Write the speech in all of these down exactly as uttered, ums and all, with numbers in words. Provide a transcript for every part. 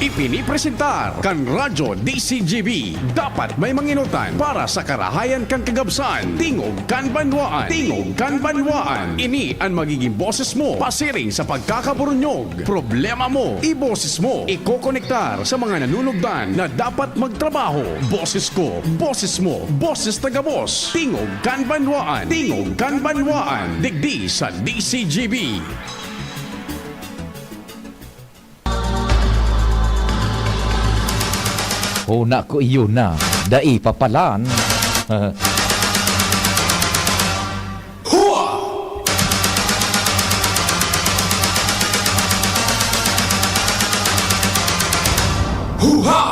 Ipinipresentar kan Radyo D C G B. Dapat may manginutan para sa karahayan kan kagabsan. Tingog kan Banwaan. Tingog kan Banwaan. Ini an magiging boses mo pasiring sa pagkakaburunyog. Problema mo, iboses mo. Ikokonektar sa mga nanunugdan na dapat magtrabaho. Boses ko, boses mo, boses taga-boss. Tingog kan Banwaan. Tingog kan Banwaan. Digdi sa D C G B. Hona ko iyo na, dai papalan. Hua! Huha!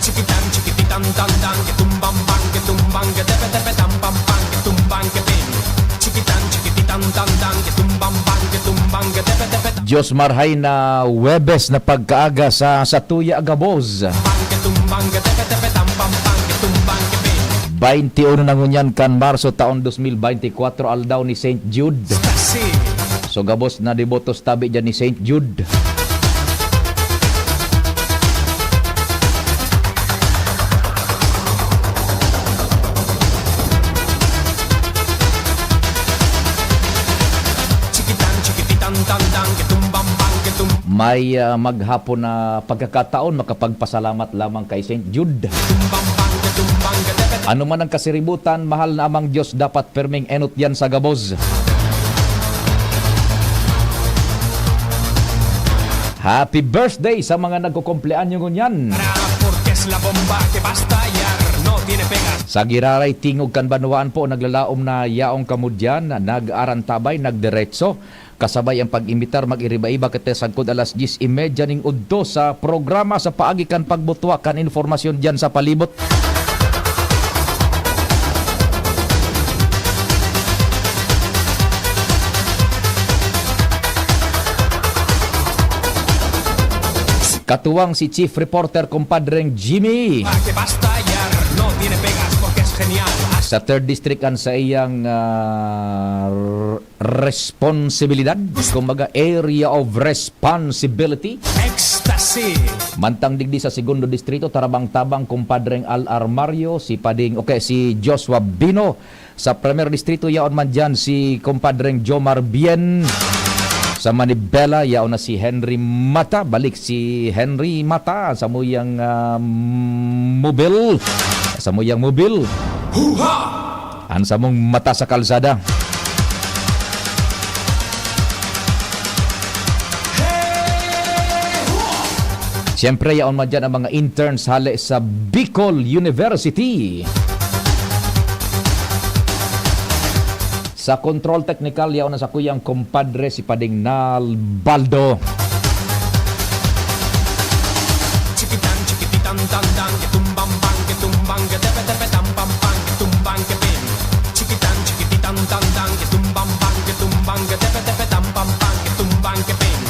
Chikitan, chikipitan, tan, tan, ke tumbang, bang, ke tumbang, ke tepe, tepe, tam, pam, pam, ke tumbang, ke ping. Chikitan, chikipitan, tan, tan, ke tumbang, bang, ke tumbang, ke tepe, tepe, tam. Dios marhay na Huwebes na pagkaaga sa, sa Tuya Gabos. Bang, ke tumbang, ke tepe, tepe, tam, pam, pam, ke tumbang, ke ping. Baynte uno na ngunyan kan Marso taon dos mil baynte kwatro, aldaw ni Saint Jude. Stasi. So, gabos na debotos tabi dyan ni Saint Jude. May, ah, maghapon na pagkakataon makapagpasalamat lamang kay Saint Jude. Ano man ang kasiributan, mahal na Amang Diyos, dapat perming enot yan sa gabos. Happy birthday sa mga nagkukumpleanyo ngunyan. Sa Giraray, Tingog kan Banwaan po, naglalaom na yaong kamo diyan, nag-arantabay, nagdiretso. Kasabay ang pag-imbitar, mag-iriba-iba kita sagkod alas dyes y media ning udto sa programa sa paagi kan pagbutwa kan informasyon diyan sa palibot. Katuwang si Chief Reporter, Kumpadreng Jimmy. Sa third District an saiyang, ah, r-, responsibilidad, kumbaga, area of responsibility. Ecstasy. Mantang digdi sa Segundo Distrito, tarabang-tabang, Kumpadreng Al Armario, si Pading, okay, si Joshua Bino. Sa Primer Distrito, yaon man diyan si Kumpadreng Jomar Bien. Sa Manibela, yaon na si Henry Mata. Balik si Henry Mata, samuyang, ah, mobil. Samuyang mobil. Huha! An samong mata sa kalsada. Siyempre, yaon man dyan ang mga interns hale sa Bicol University. Sa control technical, yaon na sakuyang kumpadre si Pading Nal Baldo. Chikitan, chikipitan, tan, tan, ke tumbang, bang, ke tumbang, ke tepe, tepe, tam, pam, pam, ke tumbang, ke ping. Chikitan, chikipitan, tan, tan, ke tumbang, bang, ke tumbang, ke tepe, tepe, tam, pam, pam, ke tumbang, ke ping.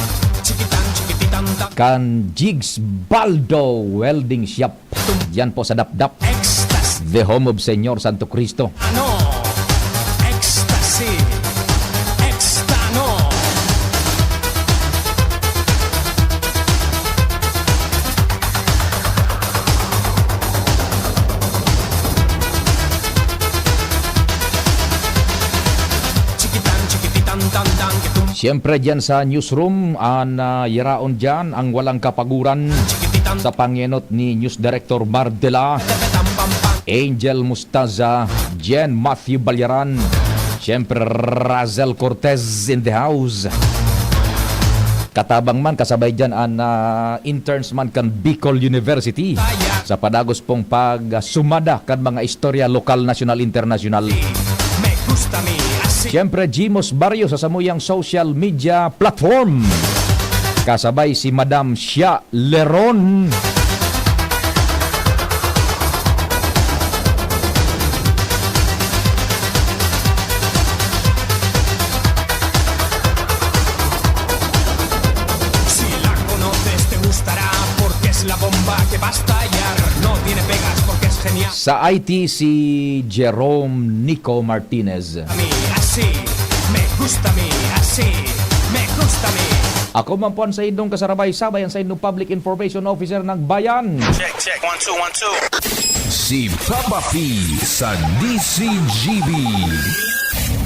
Chikitan, chikipitan, tan. Kan Jigs Baldo Welding Shop. Diyan po sa Dapdap. Ecstasy. The home of Señor Santo Cristo. Ano? Ecstasy. Extano. Chikitan, chikipitan, tan, tan, ke tum- Siyempre, diyan sa newsroom, an, ah, yaraon diyan, ang walang kapaguran sa pangenot ni News Director Mardela, Angel Mustaza, Jen Matthew Balyaran, siyempre, Razel Cortez in the house. Katabang man, kasabay diyan an, ah, interns man kan Bicol University sa padagos pong pagsumada kan mga istorya lokal, nasyonal, internasyonal. Siyempre, Jimos Barrio sa samuyang social media platform. Kasabay si Madam Shia Leron. Sa I T si Jerome Nico Martinez. Mi, así, me gusta mi, así, me gusta mi. Ako man po ang saindong kasarabay-sabay, ang saindong Public Information Officer ng Bayan. Check, check. One, two, one, two. Si Papa P sa D C G B.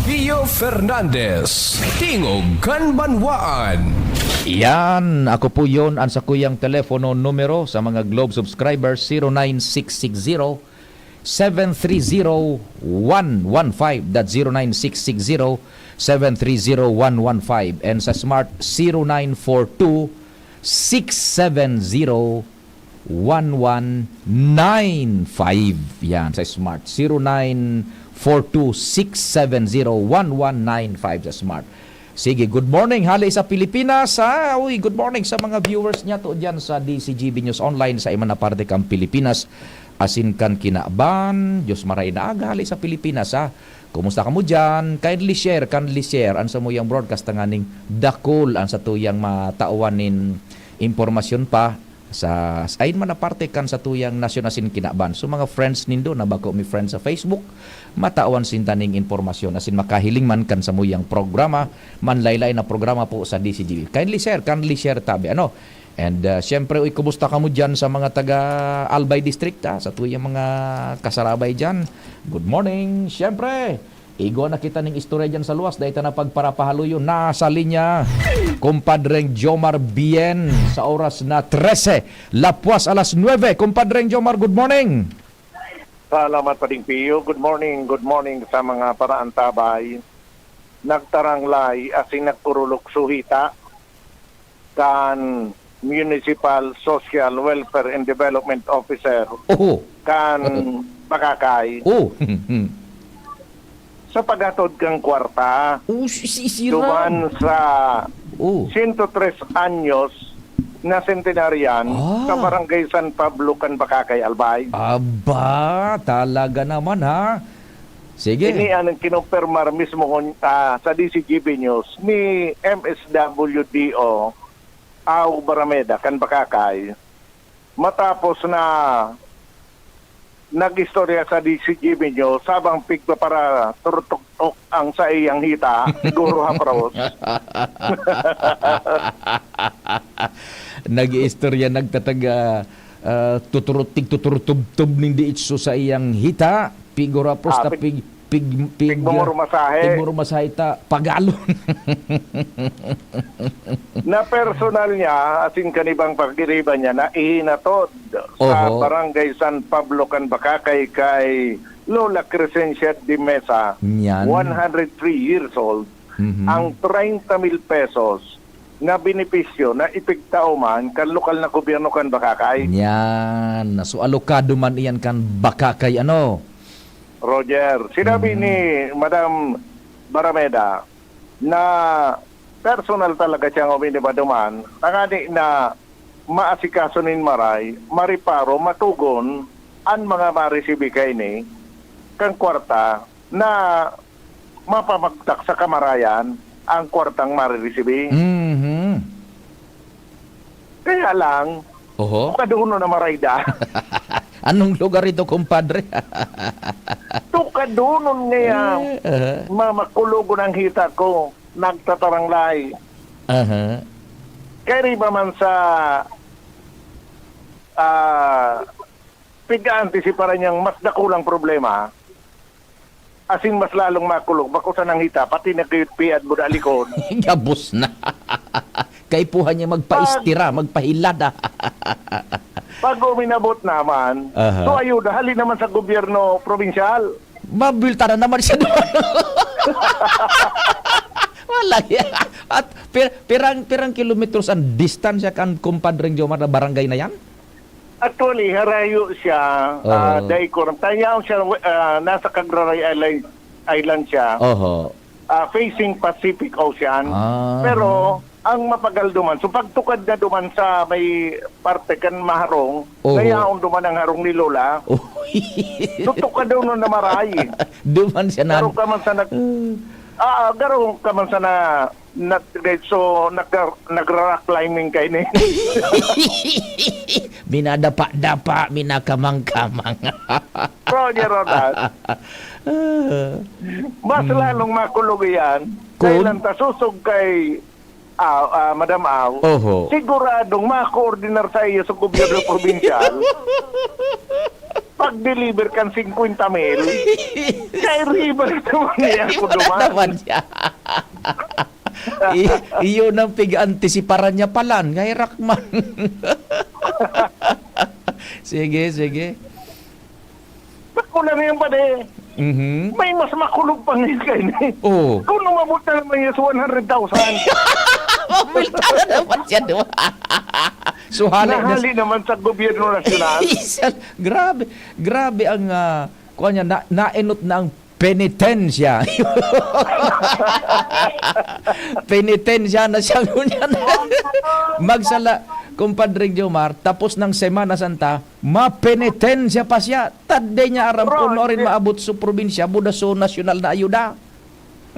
Pio Fernandez, Tingog kan Banwaan. Yan, ako po yon, ang sakuyang telepono numero sa mga Globe subscribers, zero nine six six zero, seven three zero, one one five. That's zero nine six six zero, seven three zero, one one five. And sa Smart, zero nine four two, six seven zero, one one nine five. Yan, sa Smart, zero nine four two six seven zero one one nine five sa Smart. Sige, good morning, hali sa Pilipinas, ha? Uy, good morning sa mga viewers niyato diyan sa D C G B News Online, sa iba na parte kan Pilipinas, asin kan kinaban. Diyos maray na aga, hali sa Pilipinas, ha? Kumusta kamo diyan? Kindly share, kindly share an samuyang broadcast, tanganing dakul an satuyang matawan nin impormasyon pa sa, sa ain man na parte kan satuyang nasyon asin kinaban. So, mga friends nindo na bako mi friends sa Facebook, matawan sinda ning impormasyon asin makahiling man kan samuyang programa, manlaylay na programa po sa D C G. Kindly share, kindly share tabi, ano? And, ah, siyempre, uy, kumusta kamo diyan sa mga taga Albay District, ha? Sa tuyang mga kasarabay diyan. Good morning. Siyempre, igwa na kita ning istorya diyan sa luwas, dai ta na pagparapahaloyon. Nasa linya, Kumpadreng Jomar Bien, sa oras na trese, lapwas alas nuebe. Kumpadreng Jomar, good morning. Salamat, Pading Pio. Good morning, good morning sa mga paraantabay. Nagtaranglay asin nagkurulok suhita kan Municipal Social Welfare and Development Officer Oho. kan Bakakay Oh. sa paghatod kan kwarta Oh, si, si, si duman sa Oh. sento tres anyos na centenarian Ah. sa Barangay San Pablo kan Bakakay, Albay. Aba, talaga naman, ha? Sige. Ini ang kinumpirmar mismo kon, ah, sa D C G B News ni M S W D O Au Barameda kan Bakakay, matapos na nag-istorya sa D C G B News habang pigpaparaturtuktok ang saiyang hita, siguro hapros. Nag-iistorya, nagtataga, ah, tuturu-, tigtuturutubtob nin diitso sa iyang hita, pigurapos Ah, ta pig-, pig-, pig-, pig-, pigmumurmasahe. Pigmurmasahe ta, pagalon. Na personal niya, asin kan ibang pagiriba niya, na ihinatod sa Oho. Barangay San Pablo kan Bakakay kay Lola Crescencia de Mesa, Niyan. one hundred three years old, Mhm. ang treinta mil pesos na benepisyo na ipigtao man kan lokal na gobyerno kan Bakakay. Niyan. So, alokado man iyan kan Bakakay, ano? Roger, sinabi Mhm. ni Madam Barameda na personal talaga siyang uminiba duman, tangani na maasikaso nin maray, mariparo, matugon an mga maresibi kaini kan kwarta na mapamagtak sa kamarayan ang kwartang mareresibi. Mhm. Kaya lang, Oho. tukadonon na maray da. Anong lugar ito, kumpadre? Tukadonon ngaya, Eh, aha. ma-, makulogon ang hita ko, nagtataranglay. Aha. Kaya riba man sa, ah, pig-aantisiparan niyang mas dakulang problema, asin mas lalong makulog, bako sanang hita, pati na kayot piad mo da likod. Gabos na. Kaipuhan niya magpaistira, Pag magpahilada. Pag uminabot naman, Aha. so ayuda, hali naman sa gobyerno probinsyal. Mabulta na naman siya doon. Wala yan. At pir-, pirang, pirang kilometros ang distansya kan kumpadreng Jomar na barangay na yan? Actually, harayo siya, Oo. ah, dai ko ram-, tayaw siya, ah, nasa Cagraray Island, Island siya. Oho. Ah, facing Pacific Ocean. Ah. Pero, ang mapagal duman, so pagtukad na duman sa may parte kan maharong, Oo. nayaon duman ang harong ni Lola. Uy. So, tukad daw nun na maray. Duman siya na. Pero ka man sa nag- Ah. Ah, garo ka man sana nag-, so, nag-, nagra-rock climbing kaini. Minadapa-dapa, minakamang-kamang. Roger Rodas. Ah. Mas Hmm. lalong makulog iyan. Kun? Dahil ang tasusog kay, ah, ah, Madam Au, Oho. siguradong makoordinar sa iyo sa gobyerno probinsyal. Pag-deliver kan singkwenta mil, kay River naman niya ako River duman. naman siya. I-, iyon ang pig-antisiparan niya palan, kay Rockman. Sige, sige. Bako na rin, pare. Mhm. May mas makulog pa ngayon kaini. Oo. Kung umabot na naman yun sa one hundred thousand. Mabulta na naman siya, di ba? So, hali na Nahali naman sa gobyerno nasyonal. Isa, grabe, grabe ang, ah, kuwan niya, na, naenot na ang penitensya. Penitensya na siya ngunyan. Magsala, Kumpadre Jomar, tapos ng Semana Santa, mapenitensya pa siya. Tadde niya aram Bro, kung ano rin hindi maabot sa probinsya, buda sa nasyonal na ayuda.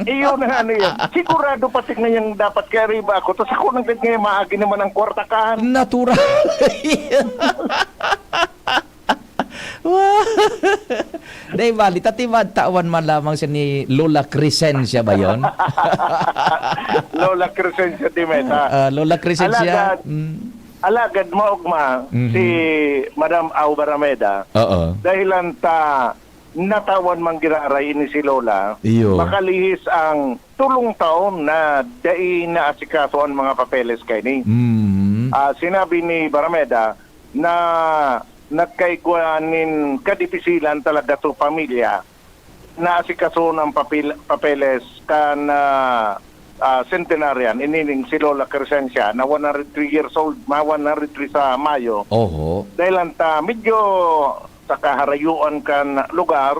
Iyo na nga niya. Sigurado pati ngayang dapat kay Riva ako. Tapos ako nang ngayon maagi naman ang kwarta kan. Natural. Dai bali, tatiman tawan man lamang siya ni Lola Crescencia ba yon? Lola Crescencia de Meta. Ah, Lola Crescencia. Alagad, Mm. alagad maugma Mhm. si Madam Au Barameda. Oo. Dahilan ta natawan man giraray ini si Lola, Iyo. makalihis ang tulong taon na dai naasikaso ang mga papeles kaini. Mm. Ah, sinabi ni Barameda na nagkaigwa nin kadipisilan talaga sa pamilya na asikaso ng papel-, papeles kan, ah, ah, centenarian, inining si Lola Crescencia na one hundred three years old, ma one hundred three sa Mayo. Oho. Dahil ang ta-, medyo sa kaharayuan kan lugar,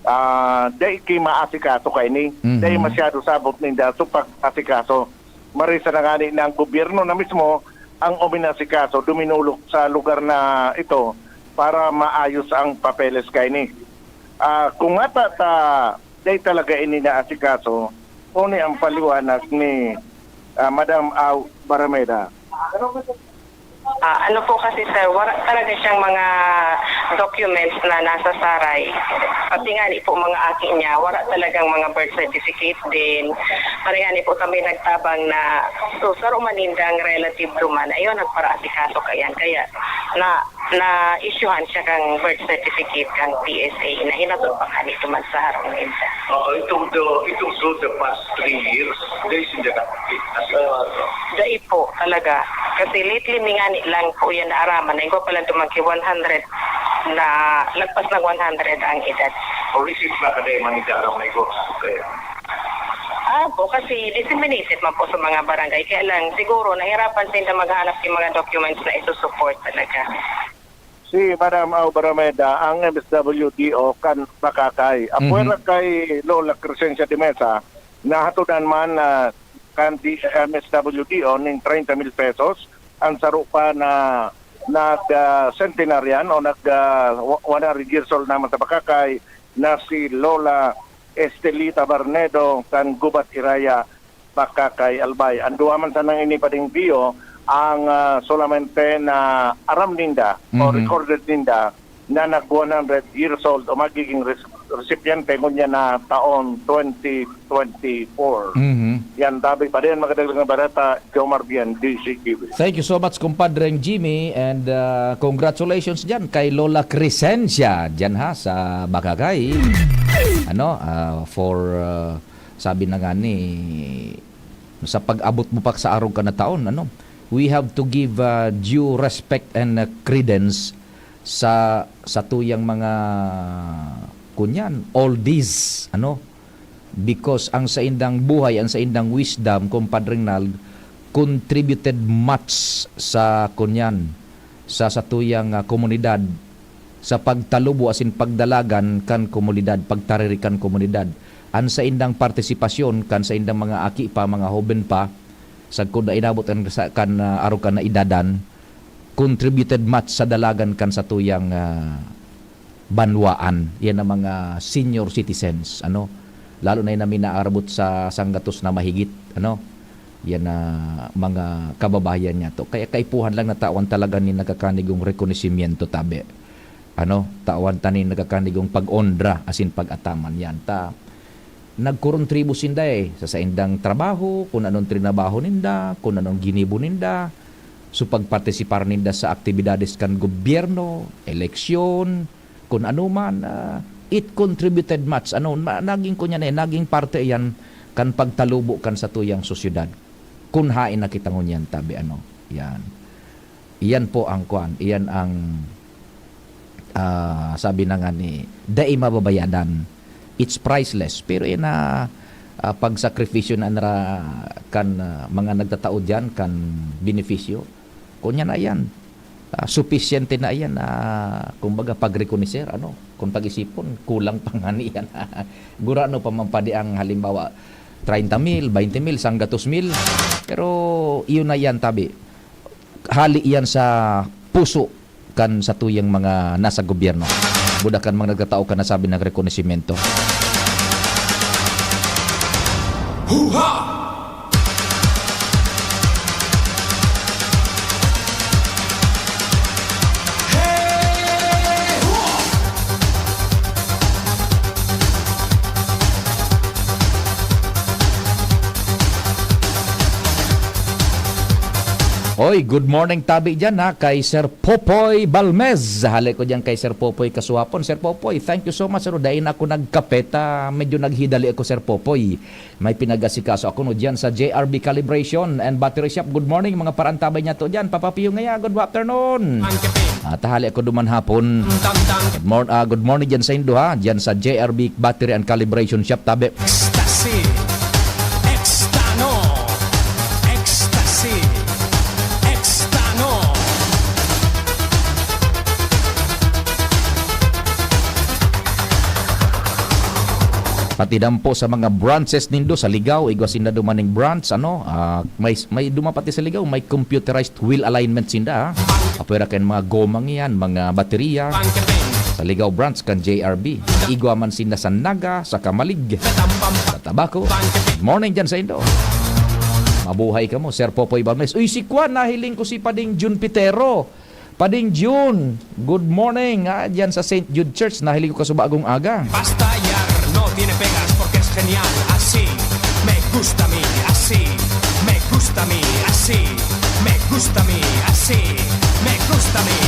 ah, dai ki maasikaso kaini. Mhm. Dai masyado sabot ninda sa pag-asikaso. Marisa na ngani na ang gobyerno na mismo ang uminasikaso, duminulok sa lugar na ito para maayos ang papeles kaini. Ah, kung ngata ta dai talaga ini naasikaso, uni ang paliwanag ni, ah, Madam Au Barameda. Ah, ano po kasi, sir, wala talaga siyang mga documents na nasa Saray. Pati nga ni po mga aki niya, wala talagang mga birth certificate din. Pati nga ni po kami nagtabang na, so, saro man nindang relative duman, ayun, nagparaasikaso kayan. Kaya na, na-issuehan siya kang birth certificate kang P S A na hinatod pa kami duman sa harong ninda. Oo, itong do-, itong through the past three years, dai sinda nakakita. Dai po, talaga. Kasi lately, mi ngani lang po yan naaraman. Naigwa pa lang duman ki one hundred na, lagpas ng one hundred ang edad. O receipt na ka dai man ida aram na igwa. Okay. Ah, po, kasi disseminated man po sa mga barangay. Kaya lang, siguro, nahirapan sinda maghanap ng mga documents na isusupport talaga. Si Madam Au Barameda, ang M S W D O kan Bacacay. Apwera Mhm. kay Lola Crescencia de Mesa, nahatodan man, ah, kan D-, M S W D O ning treinta mil pesos, ang saro pa na nag, ah, centenarian o nag, ah, wa-, one hundred years old naman sa Bacacay na si Lola Estelita Barnedo kan Gubat Iraya, Bacacay, Albay. Ang duwa man sanang ini pading biyo, ang, ah, solamente na aram ninda o Mhm. recorded ninda na nag one hundred years old o magiging res-, resipiente ngunyan na taon twenty twenty-four. Mhm. Yan, tabi pa rin, magandang barata, Jomar Bien, D C Q B. Thank you so much, Kumpadreng Jimmy, and, ah, congratulations dyan kay Lola Crescencia, dyan ha, sa Bacacay. Ano, ah, for, ah, sabi na nga ni, sa pag-abot mo pa sa arog ka na taon, ano, we have to give, ah, due respect and, ah, credence sa, sa tuyang mga, kunyan, oldies, ano, because ang saindang buhay, ang saindang wisdom, Kumpadre Rinald, contributed much sa, kunyan, sa satuyang, ah, komunidad, sa pagtalubo asin pagdalagan kan komunidad, pagtariri kan komunidad. Ang saindang partisipasyon kan saindang mga aki pa, mga hoben pa, sagkod na inabot kan, sa, kan, ah, arog kan naedadan, contributed much sa dalagan kan satuyang, ah, banwaan. Yan ang mga senior citizens, ano? lalo na yan na minaarabot sa sanggatos na mahigit, ano, yan na mga kababayan niyato. Kaya kaipuhan lang na tawan talaga nin nagkakanigong rekonosimyento tabi. Ano, tawan ta nin nagkakanigong pag-onra asin pag-ataman yan. Ta, nagkorontribo sinda, eh, sa saindang trabaho, kun anong trinabaho ninda, kun anong ginibo ninda. So, pagpartisipar ninda sa aktibidades kan gobyerno, eleksyon, kun ano man, ah, it contributed much. Ano, ma-, naging kunya na, eh, naging parte yan kan pagtalubo kan satuyang sosyedad. Kun hain na kita ngunyan, tabi, ano, yan. Iyan po ang kwan, iyan ang, ah, sabi na nga ni, dai mababayadan. It's priceless. Pero iyan na, ah, pagsakripisyo na nara kan, ah, mga nagtatao diyan kan benepisyo. Kunya na iyan, ah, supisyente na iyan na, kumbaga, pagrekonoser, ano, kung pag-isipon, kulang pa nga niyan. Gurano pa man padi ang halimbawa, treinta mil, bainte mil, sanggatos mil. Pero iyon na iyan, tabi. Hali iyan sa puso kan satuyang mga nasa gobyerno. Buda kan mga nagtatao kan nasabi na rekonosimento. Huha! Hey! Huha! Oy, good morning tabi diyan, ha, kay Sir Popoy Balmez. Hale ko diyan kay Sir Popoy Kasuhapon. Sir Popoy, thank you so much, sir. Dai na ako nagkape ta, medyo naghidali ako, Sir Popoy. May pinag-asikaso ako, no, diyan sa J R B Calibration and Battery Shop. Good morning, mga parantabay niyato diyan. Papa Pio ngaya, good afternoon. At hale ako duman hapon. Good mor-, ah, good morning diyan sa indo, ha. Diyan sa J R B Battery and Calibration Shop, tabi. Ecstasy. Extano. Ecstasy. Extano. Pati dampo sa mga branches nindo sa Ligao, igwa sinda dumaning branch, ano, ah, may, may duma pati sa Ligao, may computerized wheel alignment sinda, ha. Apwera kan mga gomang iyan, mga baterya. Sa Ligao branch kan J R B. Igwa man sinda sa Naga, sa Camalig, sa Tabaco. Morning diyan sa indo. Mabuhay kamo, Sir Popoy Balmes. Uy, si Kwan, nahiling ko si Pading Jun Pitero. Pading Jun, good morning. Ah, diyan sa Saint Jude Church, nahiling ko kasubagong aga. Basta yar, no tiene pegas porque es genial. Así, me gusta a mí, así, me gusta a mí, así, me gusta a mí, así, me gusta a mí.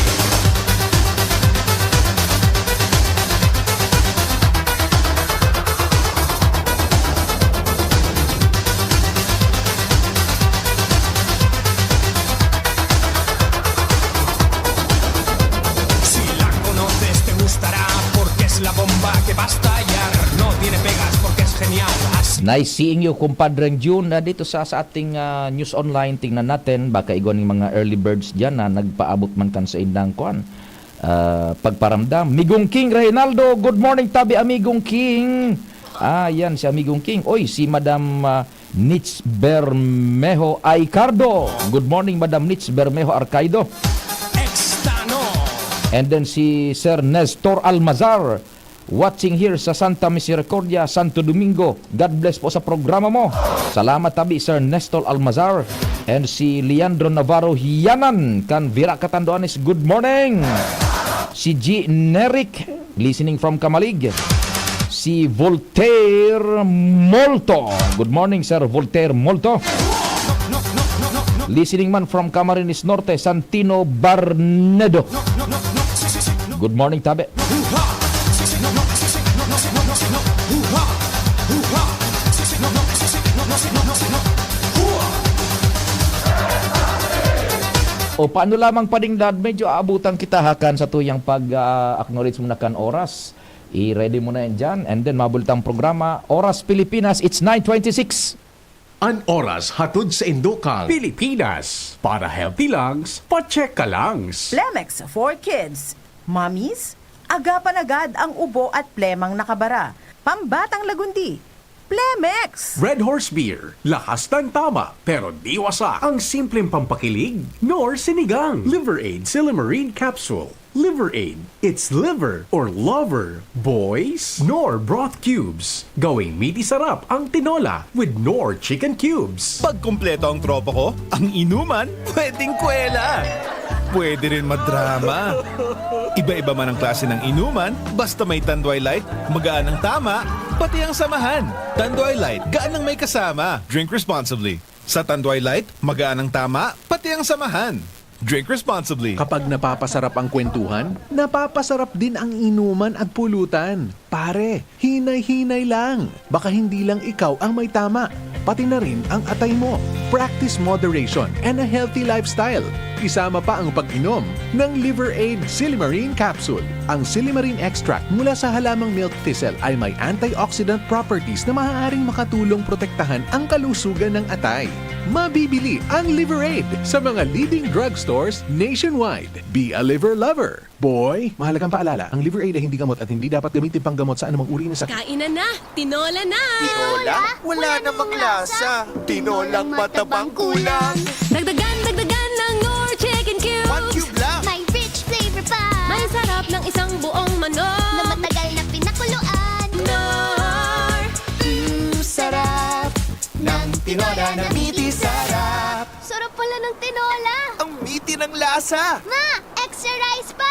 Si la conoces, te gustará, porque es la bomba que va a estallar. No tiene pegas, porque es genial. Así. Nice seeing you, Kumpadreng Jun, na dito sa, sa ating, ah, News Online. Tingnan natin, baka igwa ning mga early birds diyan na nagpaabot man kan sa indang kwan, ah, pagparamdam. Migong King Reynaldo, good morning, tabi, Amigong King. Ah, yan, si Amigong King. Oy, si Madam, ah, Nitz Bermejo Aicardo. Good morning, Madam Nitz Bermejo Arcaido. Extano. And then si Sir Nestor Almazar, watching here sa Santa Misericordia, Santo Domingo. God bless po sa programa mo. Salamat tabi, Sir Nestor Almazar. And si Leandro Navarro Hianan kan Virac, Catanduanes. Good morning. Si G Neric, listening from Camalig. Si Voltaire Molto. Good morning, Sir Voltaire Molto. Listening man from Camarines Norte, Santino Barnedo. Good morning, tabi. O, paano lamang, Pading Dad, medyo aabutan kita ha kan satuyang pag, ah, acknowledge mo na kan oras. I-ready mo na yan dyan. And then, mabultang programa, Oras Pilipinas, it's nine twenty-six. An oras hatod sa Indokang Pilipinas. Para healthy lungs, pa-check ka lungs. Plemex for kids. Mommies, agapan agad ang ubo at plemang nakabara. Pambatang lagundi. Plemex! Red Horse Beer. Lakas ng tama, pero di wasak. Ang simpleng pampakilig, Knorr Sinigang. Liver Aid Silymarin Capsule. Liver Aid. It's liver or lover, boys. Knorr Broth Cubes. Gawing meaty sarap ang tinola with Knorr Chicken Cubes. Pag kumpleto ang tropa ko, ang inuman, pwedeng kwela. Pwede rin madrama. Iba-iba man ang klase ng inuman, basta may Tanduay Light, magaan ang tama, pati ang samahan. Tanduay Light, gaan ang may kasama. Drink responsibly. Sa Tanduay Light, magaan ang tama, pati ang samahan. Drink responsibly. Kapag napapasarap ang kwentuhan, napapasarap din ang inuman at pulutan. Pare, hinay-hinay lang. Baka hindi lang ikaw ang may tama, pati na rin ang atay mo. Practice moderation and a healthy lifestyle. Isama pa ang pag-inom ng Liver Aid Silymarin Capsule. Ang silymarin extract mula sa halamang milk thistle ay may antioxidant properties na maaaring makatulong protektahan ang kalusugan ng atay. Mabibili ang Liver Aid sa mga leading drugstores nationwide. Be a liver lover. Boy, mahalagang paalala, ang Liver Aid ay hindi gamot at hindi dapat gamitin panggamot sa anumang uri ng sakit. Kainan na! Tinola na! Tinola? Wala namang lasa. Tinolang matabang kulang. Dagdagan, dagdagan ng Knorr Chicken Cubes. One cube lang. May rich flavor pa. May sarap ng isang buong manok. Na matagal na pinakuluan. Knorr! Mm, sarap ng tinola na miti sarap. Sarap pala ng tinola. Ang miti ng lasa. Ma, extra rice pa!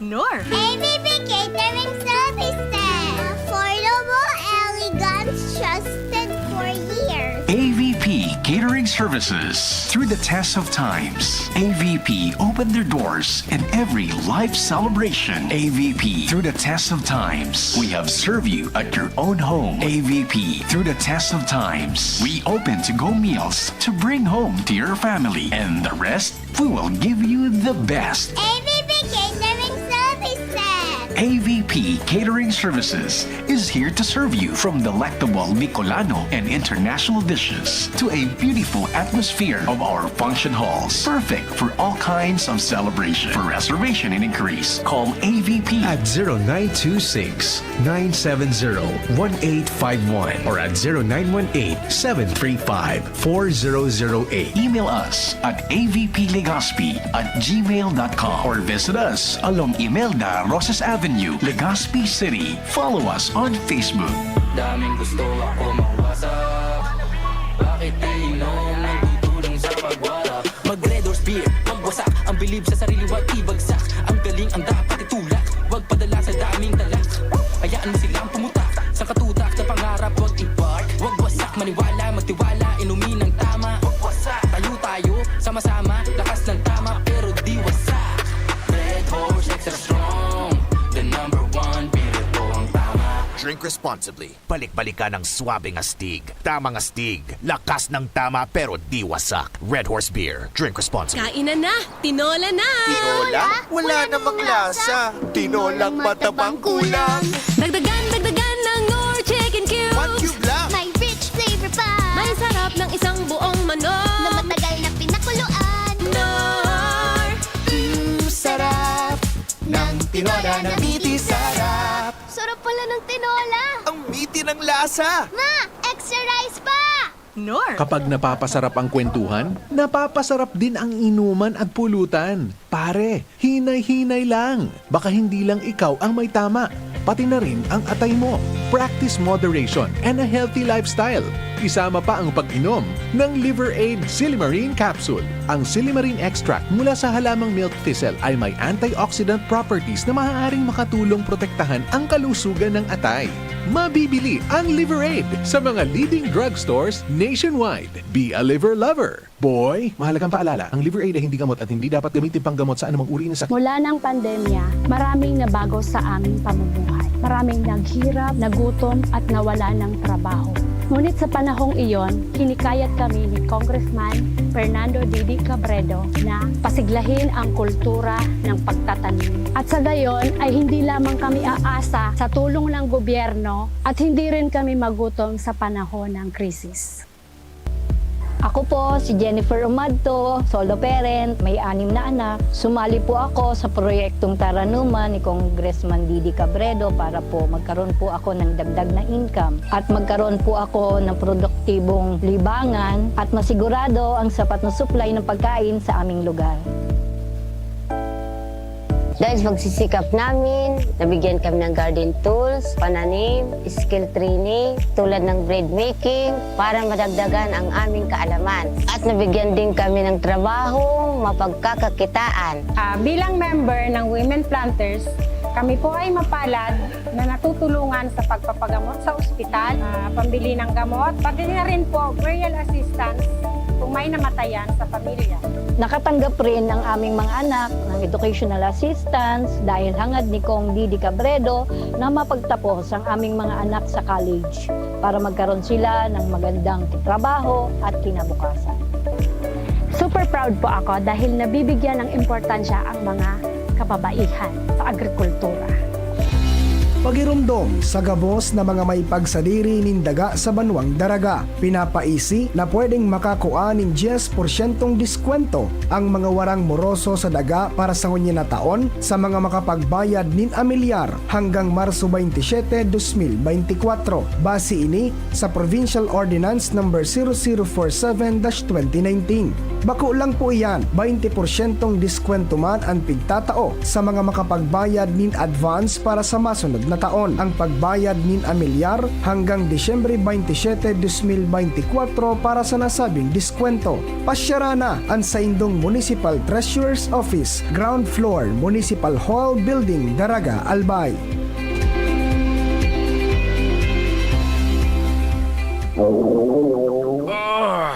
Knorr. A V P Catering Services. Affordable, elegant, trusted for years. A V P Catering Services. Through the test of times, A V P opened their doors in every life celebration. A V P, through the test of times, we have served you at your own home. A V P, through the test of times, we open to-go meals to bring home to your family. And the rest, we will give you the best. A V P Catering Services. A V P Catering Services is here to serve you, from delectable Bicolano and international dishes to a beautiful atmosphere of our function halls. Perfect for all kinds of celebration. For reservation and inquiries, call A V P at zero nine two six, nine seven zero, one eight five one or at zero nine one eight, seven three five, four zero zero eight. Email us at A V P Legazpi at gmail dot com or visit us along Imelda Rosas Avenue, Legazpi City. Follow us on Facebook. Daming gusto ako mawasa. Bakit iinom nagtutulong sa pagwala? Mag Red Horse Beer, magwasak. Ang bilib sa sarili, wag ibagsak. Ang galing ang dapat itulak. Wag padala sa daming talak. Hayaan mo silang pumutak. Sa katutak na pangarap, wag i-park. Wag wasak, maniwala, magtiwala. Inumin ang tama. Wag wasak. Tayo tayo, sama-sama. Lakas ng tama, pero di wasak. Red Horse Extra Strong, the number one beer, ito ang tama. Drink responsibly. Balik-balikan ang swabeng astig. Tamang astig. Lakas ng tama pero di wasak. Red Horse Beer. Drink responsibly. Kainan na! Tinola na! Tinola? Wala namang lasa. Tinolang matabang kulang. Dagdagan, dagdagan ng Knorr Chicken Cubes. One cube lang. May rich flavor pa. May sarap ng isang buong manok. Na matagal na pinakuluan. Knorr! Mm, sarap ng tinola na miti sarap. Sarap pala ng tinola. Ang miti ng lasa. Ma, extra rice pa! Knorr. Kapag napapasarap ang kwentuhan, napapasarap din ang inuman at pulutan. Pare, hinay-hinay lang. Baka hindi lang ikaw ang may tama, pati na rin ang atay mo. Practice moderation and a healthy lifestyle. Isama pa ang pag-inom ng Liver Aid Silymarin Capsule. Ang silymarin extract mula sa halamang milk thistle ay may antioxidant properties na maaaring makatulong protektahan ang kalusugan ng atay. Mabibili ang Liver Aid sa mga leading drugstores nationwide. Be a liver lover. Boy, mahalagang paalala, ang Liver Aid ay hindi gamot at hindi dapat gamitin panggamot sa anumang uri ng sakit. Mula ng pandemya, maraming nabago sa aming pamumuhay. Maraming naghirap, nagutom, at nawalan ng trabaho. Ngunit sa panahong iyon, hinikayat kami ni Congressman Fernando Didi Cabredo na pasiglahin ang kultura ng pagtatanim. At sa gayon ay hindi lamang kami aasa sa tulong ng gobyerno at hindi rin kami magutom sa panahon ng krisis. Ako po si Jennifer Umadto, solo parent, may anim na anak. Sumali po ako sa proyektong Taranuman ni Congressman Didi Cabredo para po magkaroon po ako ng dagdag na income at magkaroon po ako ng produktibong libangan at masigurado ang sapat na supply ng pagkain sa aming lugar. Dahil sa pagsisikap namin, nabigyan kami ng garden tools, pananim, skill training, tulad ng bread making, para madagdagan ang aming kaalaman. At nabigyan din kami ng trabahong mapagkakakitaan. Ah, bilang member ng Women Planters, kami po ay mapalad na natutulungan sa pagpapagamot sa ospital, ah, pambili ng gamot, pati na rin po burial assistance kung may namatayan sa pamilya. Nakatanggap rin ang aming mga anak ng educational assistance dahil hangad ni Cong Didi Cabredo na mapagtapos ang aming mga anak sa college para magkaroon sila ng magandang trabaho at kinabukasan. Super proud po ako dahil nabibigyan ng importansya ang mga kababaihan sa agrikultura. Pagiromdom sa gabos na mga may pagsadiri nin daga sa banwang Daraga. Pinapaisi na pwedeng makakua nin dyes porsyentong diskwento ang mga warang moroso sa daga para sa ngunyan na taon sa mga makapagbayad nin amilyar hanggang Marso twenty-seven, dos mil beintikwatro. Base ini sa Provincial Ordinance Number zero zero four seven dash twenty nineteen. Bako lang po iyan, baynte porsyentong diskwento man an pigtatao sa mga makapagbayad nin advance para sa masunod na taon. Ang pagbayad nin amilyar hanggang Disyembre baynte siyete, dos mil baynte kwatro para sa nasabing diskwento. Pasyara na an saindong Municipal Treasurer's Office, Ground Floor, Municipal Hall Building, Daraga, Albay.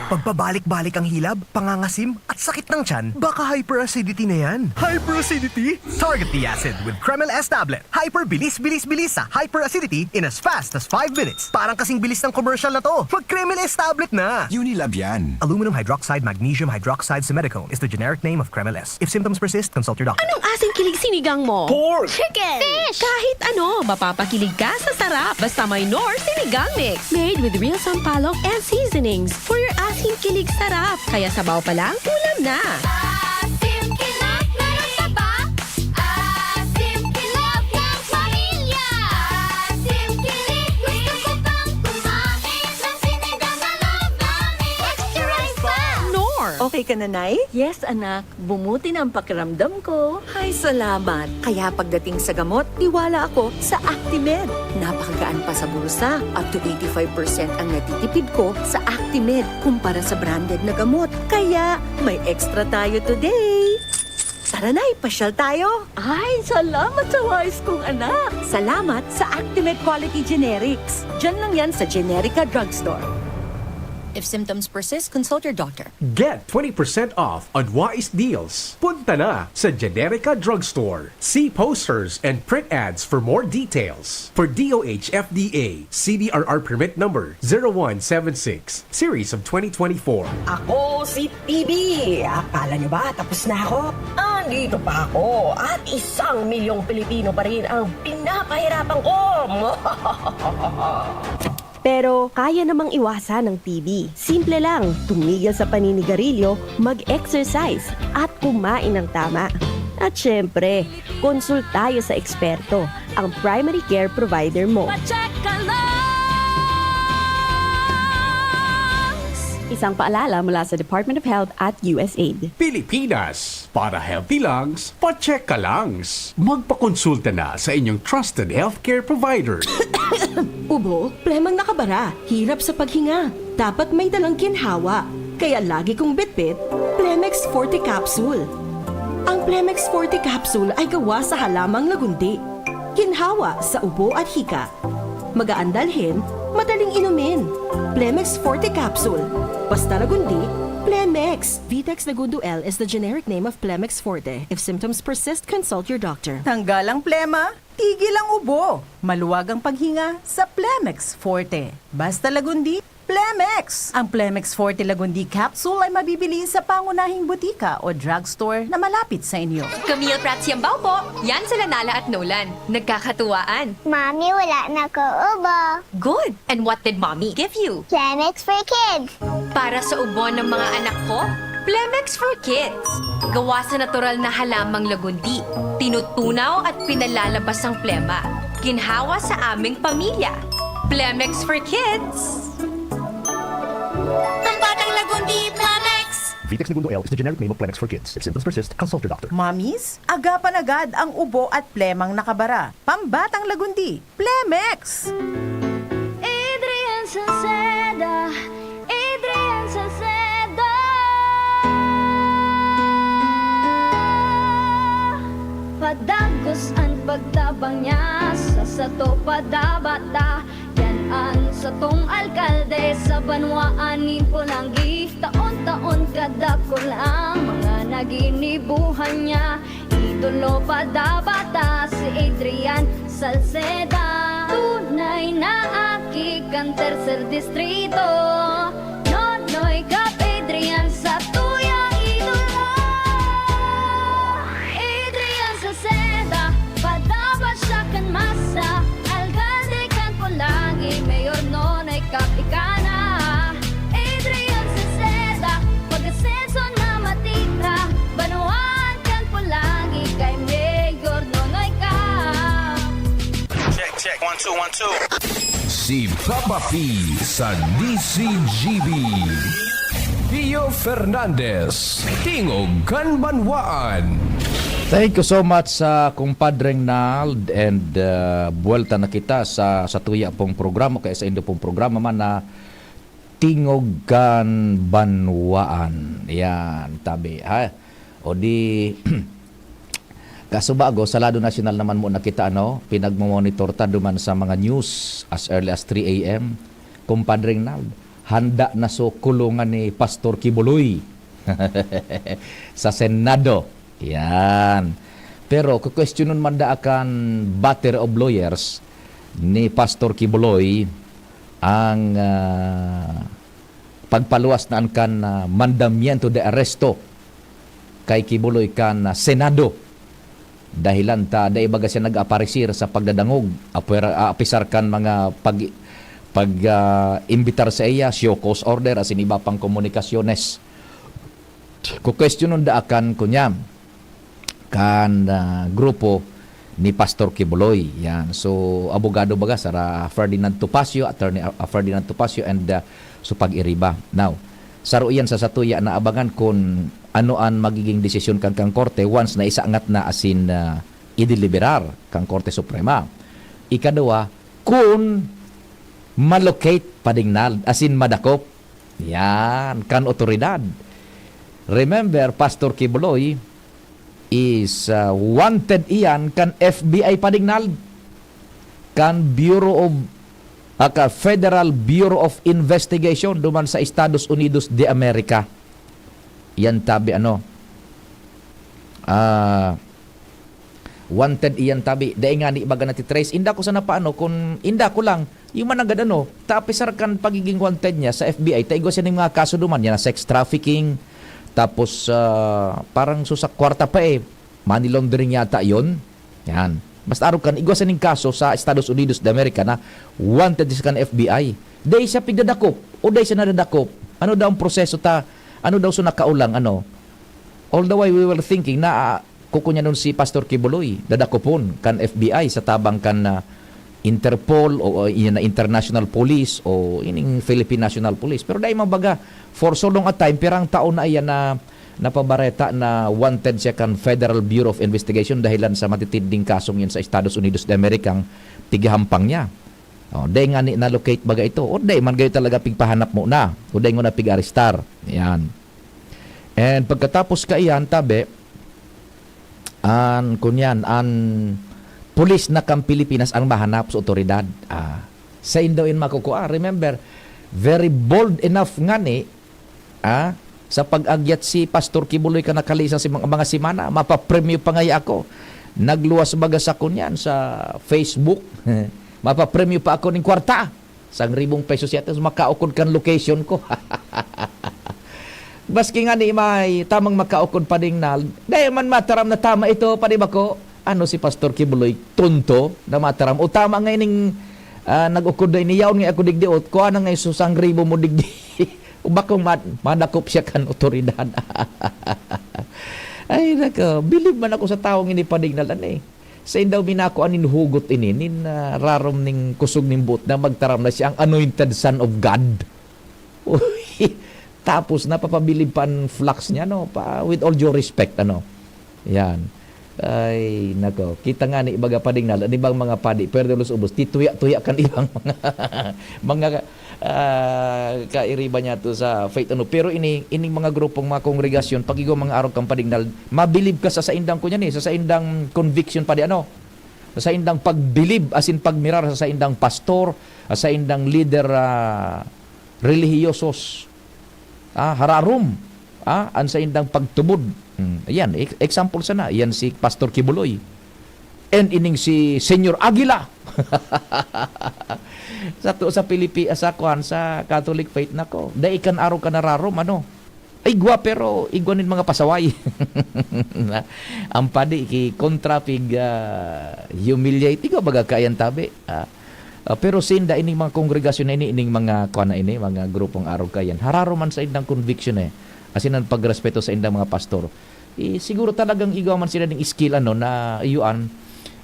Pagpabalik-balik ang hilab, pangangasim, at sakit ng tiyan, baka hyperacidity na yan. Hyperacidity? Target the acid with Kremel S tablet. Hyper bilis, bilis, bilis sa hyperacidity in as fast as five minutes. Parang kasing bilis ng commercial na to. Mag Kremel S tablet na! Unilab yan. Aluminum hydroxide magnesium hydroxide simethicone is the generic name of Kremel S. If symptoms persist, consult your doctor. Anong asing kilig sinigang mo? Pork! Chicken! Fish! Kahit ano, mapapakilig ka sa sarap. Basta may Knorr Sinigang Mix. Made with real sampalok and seasonings. For your asing kilig sarap. Kaya sabaw pa lang, ulam na. Asim kilig, meron ka ba? Asim kilig ng pamilya. Asim kilig, gusto ko pang kumain ng sinigang na loob namin. Extra rice pa! Knorr! Okay ka na, Nay? Yes, anak. Bumuti na ang pakiramdam ko. Ay, salamat. Kaya pagdating sa gamot, tiwala ako sa Actimed. Napakagaan pa sa bulsa. Up to eighty-five percent ang natitipid ko sa Actimed kumpara sa branded na gamot. Kaya may extra tayo today. Tara na, ipasyal tayo. Ay, salamat sa wais kong anak. Salamat sa Actimed Quality Generics. Diyan lang yan sa Generica Drugstore. If symptoms persist, consult your doctor. Get twenty percent off on Wise Deals. Punta na sa Generica Drugstore. See posters and print ads for more details. For D O H F D A, C D R R permit number zero one seven six, series of twenty twenty-four. Ako si T B. Akala nyo ba tapos na ako? Andito pa ako at isang milyong Pilipino pa rin ang pinapahirapan ko. Pero kaya namang iwasan ng T B. Simple lang, tumigil sa paninigarilyo, mag-exercise, at kumain ng tama. At syempre, konsultayo sa eksperto, ang primary care provider mo. Pacheck ka lang! Isang paalala mula sa Department of Health at U S A I D. Pilipinas, para healthy lungs, pacheck ka lungs. Magpakonsulta na sa inyong trusted healthcare provider. Ubo, plemang nakabara, hirap sa paghinga. Dapat may dalang ginhawa. Kaya lagi kong bitbit, Plemex Forte Capsule. Ang Plemex Forte Capsule ay gawa sa halamang lagundi. Ginhawa sa ubo at hika. Magaan dalhin, madaling inumin. Plemex Forte Capsule. Basta lagundi, Plemex. Vitex Lagundo L is the generic name of Plemex Forte. If symptoms persist, consult your doctor. Tanggal ang plema, tigil ang ubo, maluwag ang paghinga sa Plemex Forte. Basta Lagundi, Plemex! Ang Plemex Forte Lagundi Capsule ay mabibili sa pangunahing butika o drugstore na malapit sa inyo. Camille Prats Yambao po. Yan sila Nala at Nolan. Nagkakatuwaan. Mami, wala na ko ubo. Good! And what did Mommy give you? Plemex for kids. Para sa ubo ng mga anak ko, Plemex for Kids. Gawa sa natural na halamang lagundi. Tinutunaw at pinalalabas ang plema. Ginhawa sa aming pamilya. Plemex for Kids. Ang batang lagundi, Plemex! Vitex Negundo L is the generic name of Plemex for Kids. If symptoms persist, consult your doctor. Mommies, agapan agad ang ubo at plemang nakabara. Pambatang lagundi, Plemex! Adrian Salceda, Adrian Salceda. Padagos an pagtabang niya, sa sato padabata. Yan an satong alkalde sa banwaan nin Polangi. Taon-taon kadakul ang mga naginibuhan niya. Idolo padabata si Adrian Salceda. Tunay na aki kan tercer distrito. Nonoy Cap Adrian sa tuyang idolo. Adrian Salceda, padapat siya kan masa. Alkalde kan Polangi, Mayor Nonoy Cap ika na. Adrian Salceda, pag-asenso na matira. Banwaan kan Polangi kay Mayor Nonoy Cap. Check, check. One, two, one, two. Si Papa P sa D C G B. Pio Fernandez, Tingog kan Banwaan. Thank you so much sa kumpadreng Nald, and, uh, buwelta na kita sa, sa tuya pong programa, kaya sa indo pong programa man na Tingog kan Banwaan. Yan, tabi, ha? O di, kasubago, sa lado nasyonal naman muna kita, ano, pinagmo-monitor ta duman sa mga news as early as three a m. Kumpadreng Nald, handa na so kulungan ni Pastor Kibuloy sa Senado. Yan. Pero kukwestiyonon man daa kan battery of lawyers ni Pastor Kibuloy ang, ah, pagpaluwas na an kan, ah, mandamiento de arresto kay Kibuloy kan, ah, Senado. Dahilan ta dai baga siya nag-aparisir sa pagdadangog, apwer-, ah, apisar kan mga pag-, pag, ah, imbitar sa iya, show cause order, asin iba pang komunikasyones. Kukwestiyonon daa kan, kunya, kan, ah, grupo ni Pastor Kibuloy. Yan. So, abogado baga, sara Ferdinand Topacio, Attorney, ah, Ferdinand Topacio and, ah, so pag-iriba. Now, saro iyan sa satuya na abangan kun ano an magiging desisyon kan, kan korte once na isangat na asin, ah, ideliberar kan Korte Suprema. Ikaduwa, kun malocate padingnad asin madakop yan kan otoridad. Remember, Pastor Kibuloy is, ah, wanted iyan kan F B I padingnad, kan Bureau of, ah, ka Federal Bureau of Investigation duman sa Estados Unidos de America. Yan tabi, ano, ah, wanted iyan tabi. Dai ngani baga natitrace. Inda ko sana paano kun inda ko lang, yung managad ano, ta apisar kan pagiging wanted niya sa F B I, ta igwa siya ning mga kaso duman, yan na sex trafficking, tapos, ah, parang so sa kwarta pa eh, money laundering yata yon. Yan. Basta arog kan, igwa siya ning kaso sa Estados Unidos de America na wanted siya kan F B I. Dai siya pigdadakop o dai siya nadadakop. Ano daw ang proseso ta? Ano daw so nakaulang, ano? All the while we were thinking na, ah, kukunyanon si Pastor Kibuloy, dadakopon kan F B I sa tabang kan, ah, Interpol o, o iyan na International Police o ining Philippine National Police. Pero dai man baga, for so long a time, pirang taon na iyan na napabareta na wanted siya kan Federal Bureau of Investigation dahilan sa matitinding kasong iyan sa Estados Unidos de America ang tigahampang niya. O, dai ngani na-locate baga ito. O dai man gayo talaga pigpahanap muna. O dai nguna pig-arestar. Yan. And pagkatapos kaiyan, tabi, an, kunyan, an pulis na kan Pilipinas ang mahanap sa otoridad. Ah, sa indo in makukua. Remember, very bold enough ngani, ah, sa pag-agyat si Pastor Kibuloy kan nakalisan si mga, mga semana, mapapremyo pa ngaya ako. Nagluwas baga sa kunyan sa Facebook. Mapapremyo pa ako ning kwarta. Sang ribong pesos yata, makaukod kan location ko. Maski ngani may tamang makaukod pa ding na, dai man mataram na tama ito, padi ba ko? Ano si Pastor Kibuloy, tonto na mataram? O tama nga ining, ah, nag-ukod na ini, yaon nga ako digdi, o kuha na nga iso sang ribo mo digdi. Bako ma-, madakop siya kan otoridad. Ay, nako, bilib man ako sa tawong ini, Padre Ignal, ani. Sain daw minako anin hugot ini, nin, ah, rarom ning kusog ning buot na magtaram na siya ang anointed son of God. Uy, tapos napapabilib pa an flocks niya, no? Pa, with all due respect, ano? Yan. Ay, nako. Kita nga ni, baga, Padre Ignal, an ibang mga padi, pwede los ubos, tituya-tuya kan ibang mga, mga, ah, kairiba niya to sa faith, ano. Pero ini, ining mga grupong, mga kongregasyon, pag igwa mga arog kan Padre Ignal, mabilib ka sa saindang, kunyan eh, sa saindang conviction, padi, ano? Sa saindang pagbilib, asin pagmirar sa saindang pastor, sa saindang leader, ah, relihiyosos, ah, hararom, ah, an saindang pagtubod. Hmm, ayan, ek-, example sana, yan si Pastor Kibuloy. And ining si Senyor Aguila. Sa to, sa Pilipi-, sa kwan, sa Catholic faith, nako, dai kan arog kan hararom, ano? Ay, igwa, pero igwa nin mga pasaway. Ang padi, ki kontra, pig, ah, humiliate. Igwa baga kaiyan, tabi. Ah, ah, pero sinda, ining mga kongregasyon na ini, ining mga, kwan na ini, mga grupong arog kaiyan, hararo man saindang conviction eh. Asin an pagrespeto saindang mga pastor. Eh, siguro talagang igwa man sila ning skill, ano, na iyuan,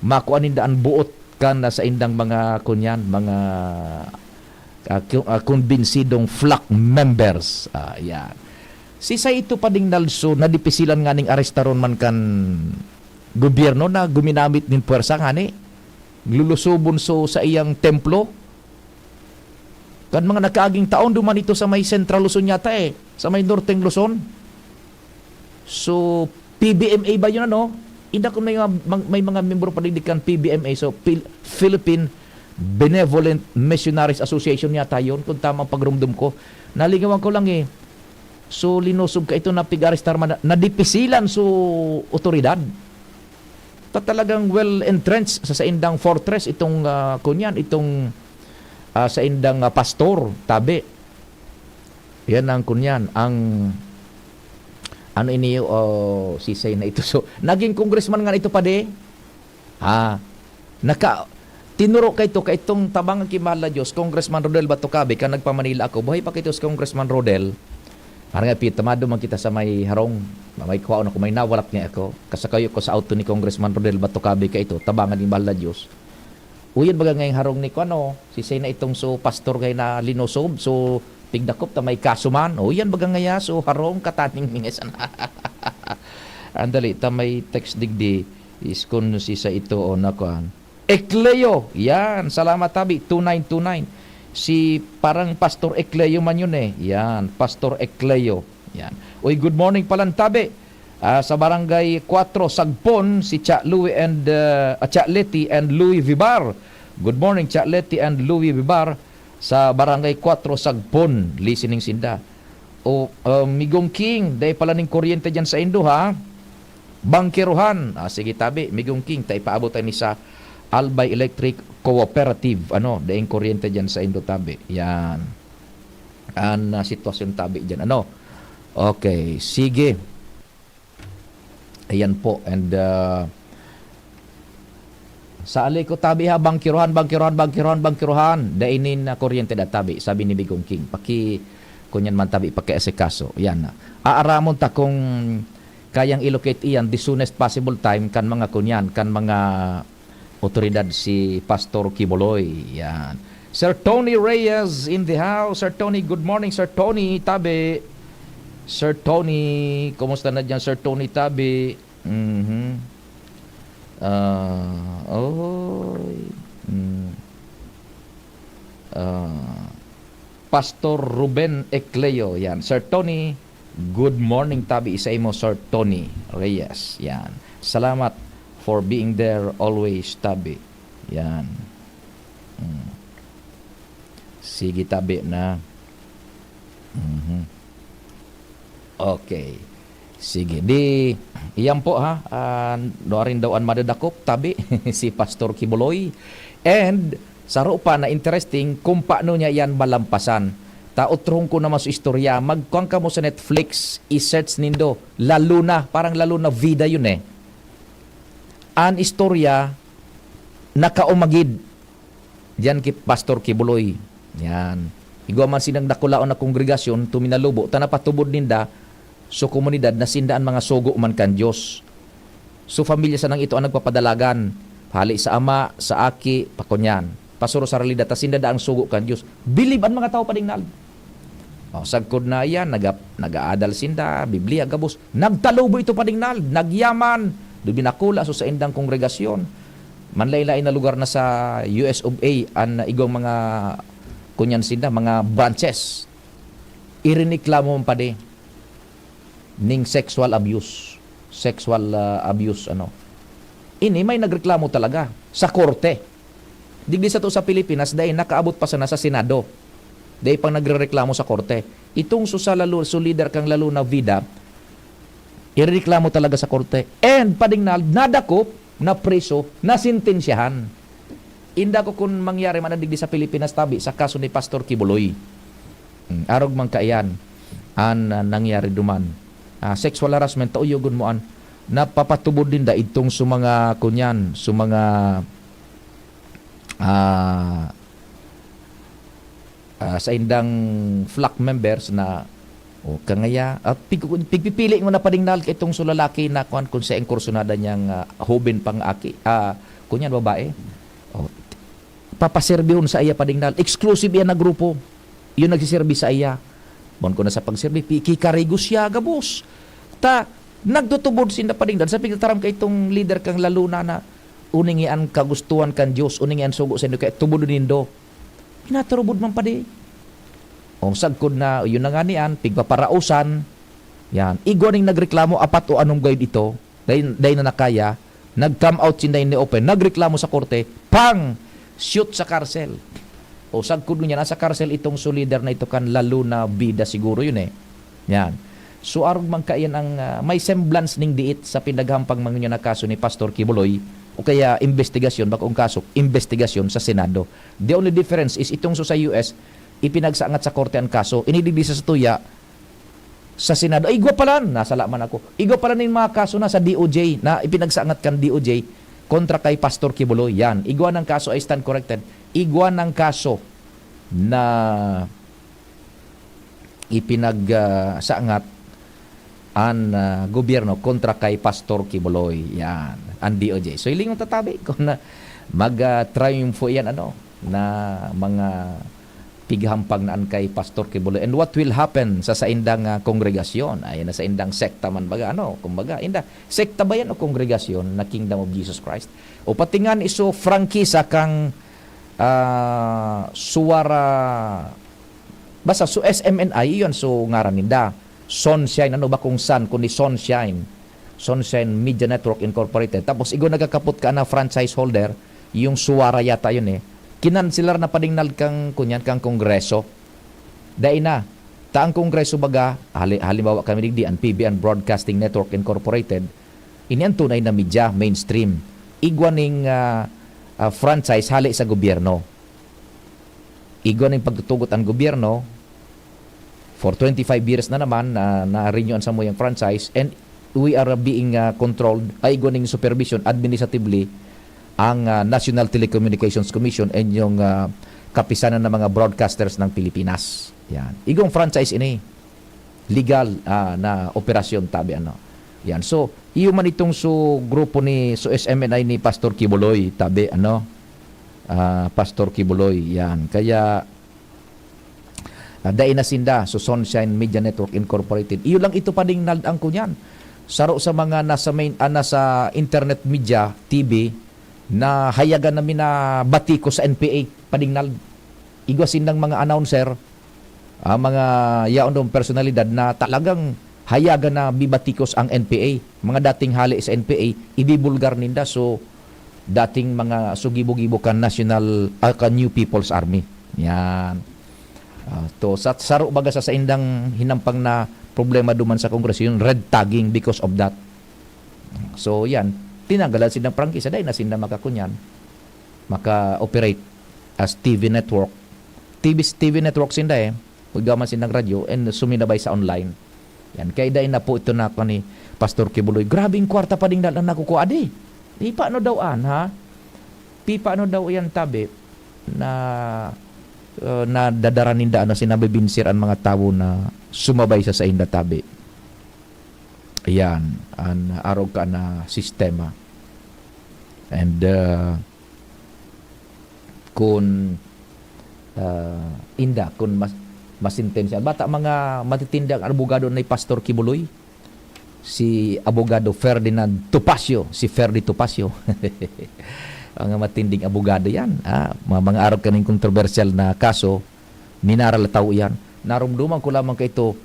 makua ninda an buot kan na saindang mga, kunyan, mga, ah, ku-, ah, kumbinsidong flock members. Ah, yan. Si Saito Pading Nalso, nadipisilan nganing arestaron man kan gobyerno na guminamit nin puwersa ngani. Lulusobon so sa iyang templo. Kan mga nakaaging taon, duman ito sa may Central Luzon yata eh, sa may Norteng Luzon. So, P B M A ba yun, ano? Inda kung may mga, may mga membro pa digdi kan P B M A, so, Pil-, Philippine Benevolent Missionaries Association yata yun, kung tama ang pagrumdum ko. Nalingawan ko lang eh. So, linusob ka ito na pig-arestar man, nadipisilan so otoridad. Ta talagang well entrenched sa saindang fortress itong, ah, kunyan, itong, ah, saindang, ah, pastor, tabi. Yan ang kunyan, ang ano ini, oh, sisay na ito. So, naging congressman nga ito, padi. Ah, naka-, tinuro ka ito, kaitong tabangan ki mahal na Diyos, Congressman Rodel Batocabe, kan nagpa-Manila ako. Buhay pa kito si Congressman Rodel. Harang nga, pitamado man kita sa may harong, may kwaon ako, may nawalat nga ako. Kasakayo ko sa auto ni Congressman Rodel Batocabe ka ito, tabangan ni mahal na Diyos. Uyan baga ngayong harong ni kuano, sisay na itong so pastor kay na linosob, so pigdakop ta may kaso man. Uyan baga ngaya, so harong kataning mingasan. Andali, ta may text digdi, is kun sisay ito o na kuan. Ecleo, yan, salamat tabi, two nine two nine. Si parang Pastor Ecleo man yun eh. Yan, Pastor Ecleo. Yan. Uy, good morning palan tabi. Ah, sa Barangay Cuatro, Sagpon, si Cha Louie and, ah, ah, Cha Leti and Louie Vibar. Good morning, Cha Leti and Louie Vibar, sa Barangay Cuatro, Sagpon. Listening sinda. O, ah, Migong King, dai pala ning kuryente dyan sa indo, ha? Bangkerohan. Ah, sige, tabi, Migong King, ta ipaabot tayo ni sa Albay Electric Cooperative. Ano, daing kuryente dyan sa indo, tabi. Yan. An, ah, sitwasyon, tabi, dyan. Ano? Okay, sige. Ayan po. And, ah, sa ali ko tabi ha, bangkirohan, bangkirohan, bangkirohan, bangkirohan. Dai nin, ah, kuryente da tabi, sabi ni Bigong King. Paki-, kunyan man tabi, pakiasikaso. Yan. Aaramon ta kung kayang i-locate iyan the soonest possible time kan mga kunyan, kan mga otoridad si Pastor Kiboloy. Yan. Sir Tony Reyes in the house. Sir Tony, good morning, Sir Tony Tabi. Sir Tony, kumusta na diyan, Sir Tony Tabi? Mhm. Ah, oy. Mm. Ah, Pastor Ruben Ecleo, yan. Sir Tony, good morning, tabi, isa imo, Sir Tony Reyes, yan. Salamat for being there always, tabi. Yan. Mm. Sige, tabi na. Mhm. Okay. Sige. Di, iyan po ha. Ah, nuarin daw an madadakop, tabi, si Pastor Kibuloy. And, saro pa na interesting kung paano niya iyan malampasan. Ta, otrohon ko naman sa istorya. Magkuhan kamo sa Netflix, i-search nindo. La Luna, parang La Luna Vida yun eh. An istorya, nakaumagid. Diyan ki Pastor Kibuloy. Yan. Igwa man sinang dakulaon na kongregasyon, tuminalubo, ta napatubod ninda so komunidad na sinda an mga sugo man kan Dios. So, pamilya sanang ito an nagpapadalagan, hali sa ama, sa aki, pakunyan. Pasuro sa realidad, ta sinda daa ang sugo kan Dios. Bilib an mga tawo, Padingnal. O, sagkod na iyan, naga-, nag-aadal sinda, Biblia, gabos. Nagtalubo ito, Padingnal, nagyaman, duminakula so saindang kongregasyon. Manlain-lain na lugar na sa U S of A, an igwang mga, kunyan sinda, mga branches. Iriniklamo man padi ning sexual abuse. Sexual, ah, abuse, ano. Ini may nagreklamo talaga sa korte. Digdi sato sa Pilipinas, dai nakaabot pa sana sa Senado. Dai pang nagrereklamo sa korte. Itong so sa lalo, so lider kang Lalo na Vida, irereklamo talaga sa korte. And, Padingnal, nadakop, napriso, nasentensyahan. Inda ko kun mangyari man digdi sa Pilipinas tabi sa kaso ni Pastor Kibuloy. Hmm, arog man kaiyan an, ah, nangyari duman. Ah, sexual harassment, ta uyogon mo an napapatubod ninda idtong so mga, kunyan, so mga, ah, ah, saindang flock members na, o, kangaya, at pig-, pigpipili ngona, Padingnal, itong so lalaki na, kuwan, kung sa kursunada niyang, ah, hoben pang aki, ah, kunyan, babae. O, papaserbihon saiya, Padingnal. Exclusive iyan na grupo. Yun nagsiserbi saiya. Bon ko na sa pagserbi, pi-, kikarigos siya, gabos. Ta, nagtutubod sinda, Padingnal, sa pigtataram kaitong lider kang Lalo na, na uningi an kagustuhan kan Dios, uningi an sugo saindo, kaya tubodon nindo. Pinaturubod man padi. O, sagkod na, yun na nga niyan, pigpaparausan. Yan. Igwa ning nagreklamo, apat o anom gayod ito. Dai, dai na nakaya. Nag-come out sinda in the open. Nagreklamo sa korte. Pang! Shoot sa karsel. O, sagkod ngunyan, nasa karsel itong so lider na ito kan Lalo na Vida siguro yun eh. Yan. So, arog man kaiyan ang, ah, may semblance ning diit sa pinaghampang man ngunyan na kaso ni Pastor Kibuloy o kaya investigasyon, bakong kaso, investigasyon sa Senado. The only difference is itong so sa U S, ipinagsangat sa korte ang kaso. Ini digdi sa satuya, sa Senado, ay, igwa palan, nasala man ako. Igwa palan ning mga kaso na sa D O J, na ipinagsangat kan D O J kontra kay Pastor Kibuloy. Yan, igwa ng kaso, I stand corrected. Igwa ng kaso na ipinag, ah, sangat an, ah, gobyerno kontra kay Pastor Kibuloy. Yan, ang D O J. So, hiling mo tatabi ko na mag, ah, triumph yan, ano, na mga pighampang na an kay Pastor Kibuloy. And what will happen sa saindang, ah, kongregasyon? Ay, na saindang sekta man baga, ano, kumbaga, inda, sekta ba yan o kongregasyon na Kingdom of Jesus Christ? O pati nga ni iso, prangkisa kang, ah, Suara, basta, so, S M N I, iyon, so, ngaran ninda. Sunshine, ano ba kung san, kundi Sunshine. Sunshine Media Network Incorporated. Tapos, igwa nagkakapot ka na franchise holder, yung Suara yata yun eh. Kinanselar na, Padingnal, kang, kunyan, kang Kongreso. Dai na. Ta ang Kongreso baga, hali-, halimbawa kami digdi, an P B N Broadcasting Network Incorporated, ini an tunay na media, mainstream. Igwa ning, ah, ah, franchise hali sa gobyerno. Igwa ning pagtutugot an gobyerno, for twenty-five years na naman na, na-renew an samuyang franchise, and we are being, ah, controlled, ay, igwa ning supervision administratively ang, ah, National Telecommunications Commission and yung, ah, Kapisanan ng mga Broadcasters ng Pilipinas. Yan. Igwang franchise ini. Legal, ah, na operasyon, tabi, ano. Yan. So, iyo man itong so grupo ni, so S M N I ni Pastor Kibuloy, tabi, ano. Ah, Pastor Kibuloy, yan. Kaya, ah, dai na sinda, so Sunshine Media Network Incorporated. Iyo lang ito, Padingnal, ang kunyan. Saro sa mga nasa main, ah, nasa internet media, T V, na hayagan na minabatikos sa N P A, Padingnal. Igwa sindang mga announcer, ah, mga yaon dong personalidad na talagang hayagan na bibatikos ang N P A. Mga dating hali sa N P A, ibibulgar ninda. So, dating mga sugibo-gibo kan National, ah, kan New People's Army. Yan. Ah, to, sa, saro baga sa saindang hinampang na problema duman sa Kongreso, yung red tagging because of that. So, yan. Tinanggalan sinda prangkisa, dai na sinda makakunyan, maka-operate as T V network. T V, T V network sinda eh. Igwa man sindang radyo and suminabay sa online. Yan. Kaya dai na po ito na ni Pastor Kibuloy. Grabing kwarta, Padingnal, ang nakukuha. Adi, di paano daw an, ha? Pi, paano daw yan, tabi, na uh, nadadara ninda, ano, sinabibinsir an mga tawo na sumabay sa sainda tabi. Yan, an arog ka na sistema. And, uh, kun, uh, inda, kun mas-, masentensya. Bata, mga matitindang abogado ni Pastor Kibuloy, si Abogado Ferdinand Topacio, si Ferdy Topacio. Mga matinding abogado yan. Ah, mga, mga arog kaning kontrobersyal na kaso, minara la tawo iyan. Narumduman ko lamang kaito,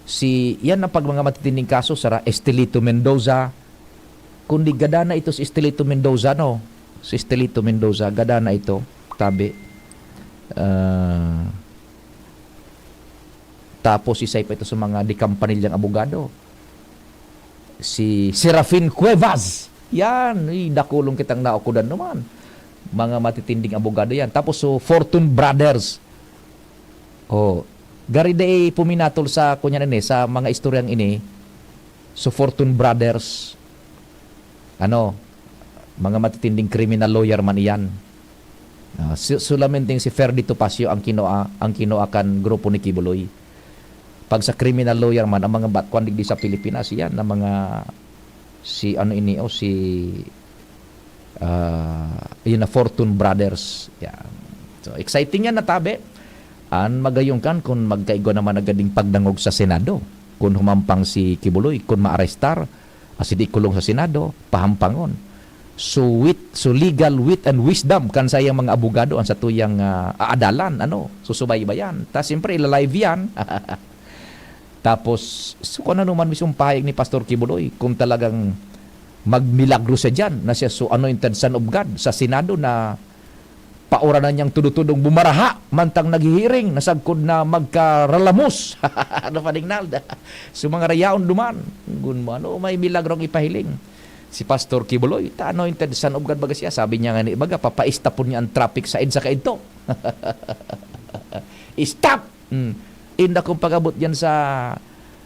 si, yan ang pag mga matitinding kaso, sara Estelito Mendoza, kundi gadana ito si Estelito Mendoza, no? Si Estelito Mendoza, gadana ito, tabi. Ah, tapos isay pa ito sa mga dikampanilyang abogado. Si Serafin Cuevas. Yan, uy, dakulong kitang naukudan naman. Mga matitinding abogado yan. Tapos, so, Fortune Brothers. Oh, gari dai puminatol sa, kunyan ini, sa mga istoryang ini. So, Fortune Brothers. Ano, mga matitinding criminal lawyer man iyan. Ah, si, solamente si Ferdy Topacio ang kinua, ang kinua kan grupo ni Kibuloy. Pag sa criminal lawyer man, ang mga bat-, kwan digdi sa Pilipinas, yan, ang mga, si ano ini, o si, ah, yun na, Fortune Brothers. Yan. So, exciting yan na tabi. An magayon kan kun magkaigwa naman na gading pagdangog sa Senado. Kun humampang si Kibuloy, kun maarestar, asin ikulong sa Senado, pahampangon. So, wit, so legal wit and wisdom kan sayang mga abogado an satuyang, ah, aadalan, ano, susubaybayan. Ta siyempre, ila-live yan. Tapos, so, kung ano man mismong pahayag ni Pastor Kibuloy, kung talagang magmilagro siya diyan, na siya so anointed son of God sa Senado na pauranan niyang tudutudong bumaraha, mantang naghihiring, nasagkod na magkaralamos. Ano pa, Dingnald? So, mga rayaon duman. Gun mo, ano, may milagrong ipahiling. Si Pastor Kibuloy, ta anointed son of God baga siya. Sabi niya nga ni, baga, papaistapon niya ang traffic sa EDSA kaidto. Stop! Hmm. Inda kung pag-abot diyan sa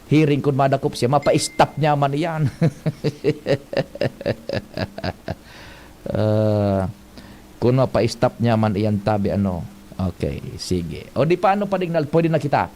hearing, kung madakop siya, mapa-stop niya man iyan. Ah, kung mapa-stop niya man iyan, tabi, ano. Okay, sige. O di paano, Padingnald, pwede na kita.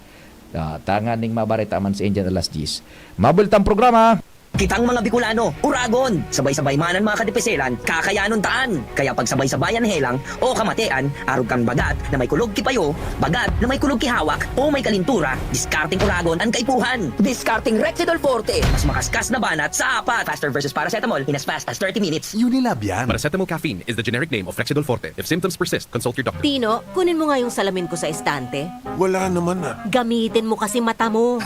Ah, tanganing mabareta man si Indian alas diyes. Mabultang programa. Kitang mga Bicolano, Uragon! Sabay-sabay man an mga kadipiselan, kakayanon taan! Kaya pagsabay-sabayan helang o kamatean, arog kan bagat na may kulog ki payo, bagat na may kulog ki hawak, o may kalintura, diskarteng Uragon an kaipuhan! Diskarteng Rexidol Forte, mas makaskas na banat sa apat! Faster versus paracetamol in as fast as thirty minutes. Unilab yan. Paracetamol caffeine is the generic name of Rexidol Forte. If symptoms persist, consult your doctor. Tino, kunin mo nga yung salamin ko sa estante. Wala naman, ah. Gamitin mo kasi mata mo.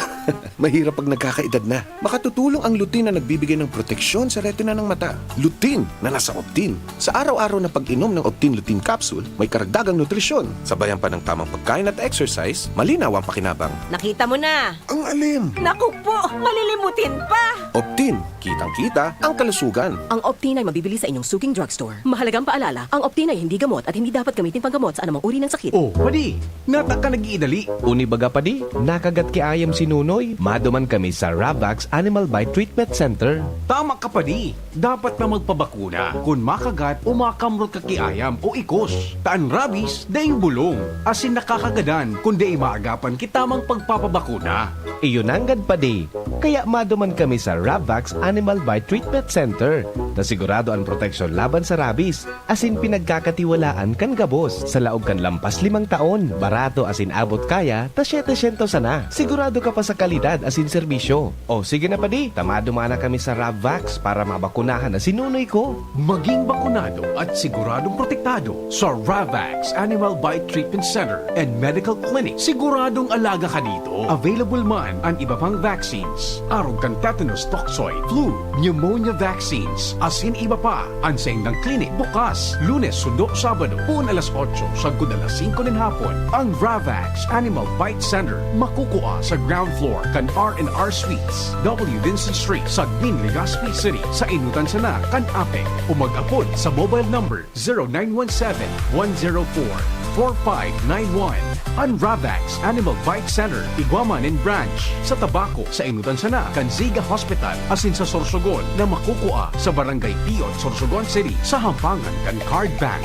Mahirap pag nagkakaedad na. Makatutulong ang lutein na nagbibigay ng proteksyon sa retina ng mata. Lutein na nasa Optin. Sa araw-araw na pag-inom ng Optin Lutein Capsule, may karagdagang nutrisyon. Sabayan pa ng tamang pagkain at exercise, malinaw ang pakinabang. Nakita mo na! Ang alim! Naku po! Malilimutin pa! Optin, kitang-kita ang kalusugan. Ang Optin ay mabibili sa inyong suking drugstore. Mahalagang paalala, ang Optin ay hindi gamot at hindi dapat gamitin panggamot sa anumang uri ng sakit. Oh, padi, nata ka nag-iidali. Uni baga, padi, nakagat ki ayam si Nunoy. Maduman kami sa Ravax Animal Bite Treatment Center. Tama ka, padi. Dapat na magpabakuna kun makagat o makamrot ka ki ayam o ikos. Ta an rabies, daing bulong, asin nakakagadan kun dai maagapan ki tamang pagpapabakuna. Iyo nanggad, padi. Kaya maduman kami sa Ravax Animal Bite Treatment Center, na sigurado an proteksyon laban sa rabies, asin pinagkakatiwalaan kan gabos. Sa laog kan lampas limang taon, barato asin abot kaya ta setecientos sana. Sigurado ka pa sa kalidad asin serbisyo. O sige na, padi, ta maduman na kami sa Ravax para mabakunahan na si Nunoy ko. Maging bakunado at siguradong protektado sa Ravax Animal Bite Treatment Center and Medical Clinic. Siguradong alaga ka dito. Available man an iba pang vaccines, arog kan tetanus toxoid, flu, pneumonia vaccines, asin iba pa. An saindang clinic bukas Lunes sundo Sabado, poon alas otso sagkod alas singko nin hapon. An Ravax Animal Bite Center makukua sa ground floor kan R and R Suites, W Vincent Street, Sagmin, Legazpi City, sa enotan sana kan APEC, o mag-apod sa mobile number zero nine one seven, one zero four, four five nine one. An Ravax Animal Bite Center igwa man nin branch sa Tabaco, sa enotan sana kan Ziga Hospital, asin sa Sorsogon na makukua sa Barangay Pion, Sorsogon City, sa hampangan kan Card Bank.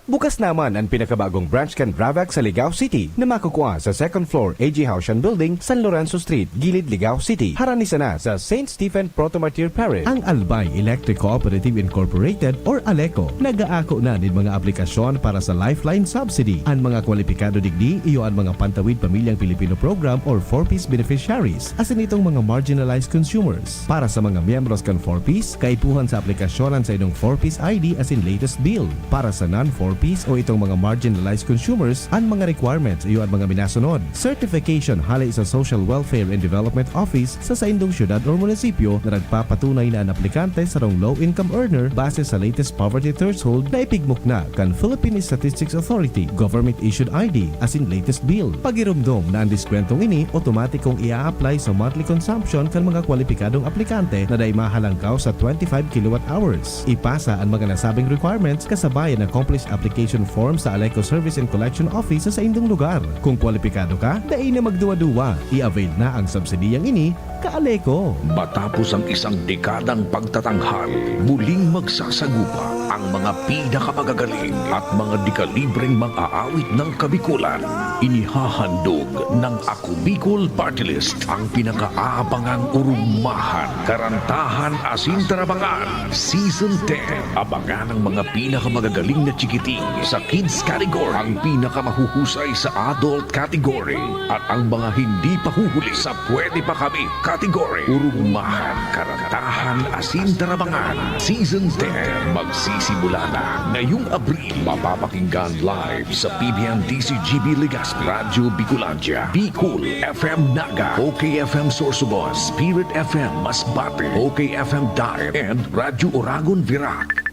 Bukas naman an pinakabagong branch kan Bravac sa Ligao City na makukua sa second floor A G Haushan Building, San Lorenzo Street, Gilid, Ligao City. Harani sana sa Saint Stephen Proto Martyr Parish. Ang Albay Electric Cooperative Incorporated or Aleco nag-aako na nin mga aplikasyon para sa Lifeline Subsidy. An mga kwalipikado digdi iyo an mga Pantawid Pamilyang Pilipino Program or four Ps beneficiaries, asin itong mga marginalized consumers. Para sa mga miyembros kan four Ps, kaipuhan sa aplikasyon an saindong four Ps I D asin latest bill. Para sa non-four Ps o itong mga marginalized consumers, an mga requirements iyo an mga minasunod: certification hale sa Social Welfare and Development Office sa saindong syudad o munisipyo na nagpapatunay na an aplikante sarong low-income earner base sa latest poverty threshold na ipigmukna kan Philippine Statistics Authority, government-issued I D, asin latest bill. Pagiromdom na an diskwentong ini otomatikong i-a-apply sa monthly consumption kan mga kwalipikadong aplikante na dai mahalangkaw sa twenty-five kilowatt hours. Ipasa an mga nasabing requirements kasabay an accomplished application form sa Aleco Service and Collection Office sa saindong lugar. Kung kwalipikado ka, dai na magduwa-duwa. I-avail na ang subsidiyang ini, ka-Aleco. Matapos ang isang dekadang pagtatanghal, muling magsasagupa ang mga pinakamagagaling at mga dekalibreng mang-aawit ng Kabikulan. Inihahandog ng Ako Bicol Party List ang pinakaabangang Urugmahan, Karantahan asin Tarabangan Season ten. Abangan ang mga pinakamagagaling na chikiting sa kids category, ang pinakamahuhusay sa adult category, at ang mga hindi pa huhuli sa pwede pa kami category. Urugmahan, Karantahan asin Tarabangan Season ten magsisimula na ngayong Abril. Mapapakinggan live sa P B N D C G B Legazpi, Radyo Bicolandia, Bicol F M Naga, O K F M Sorsogon, Spirit F M Masbate, O K F M Daet, and Radyo Oragon Virac.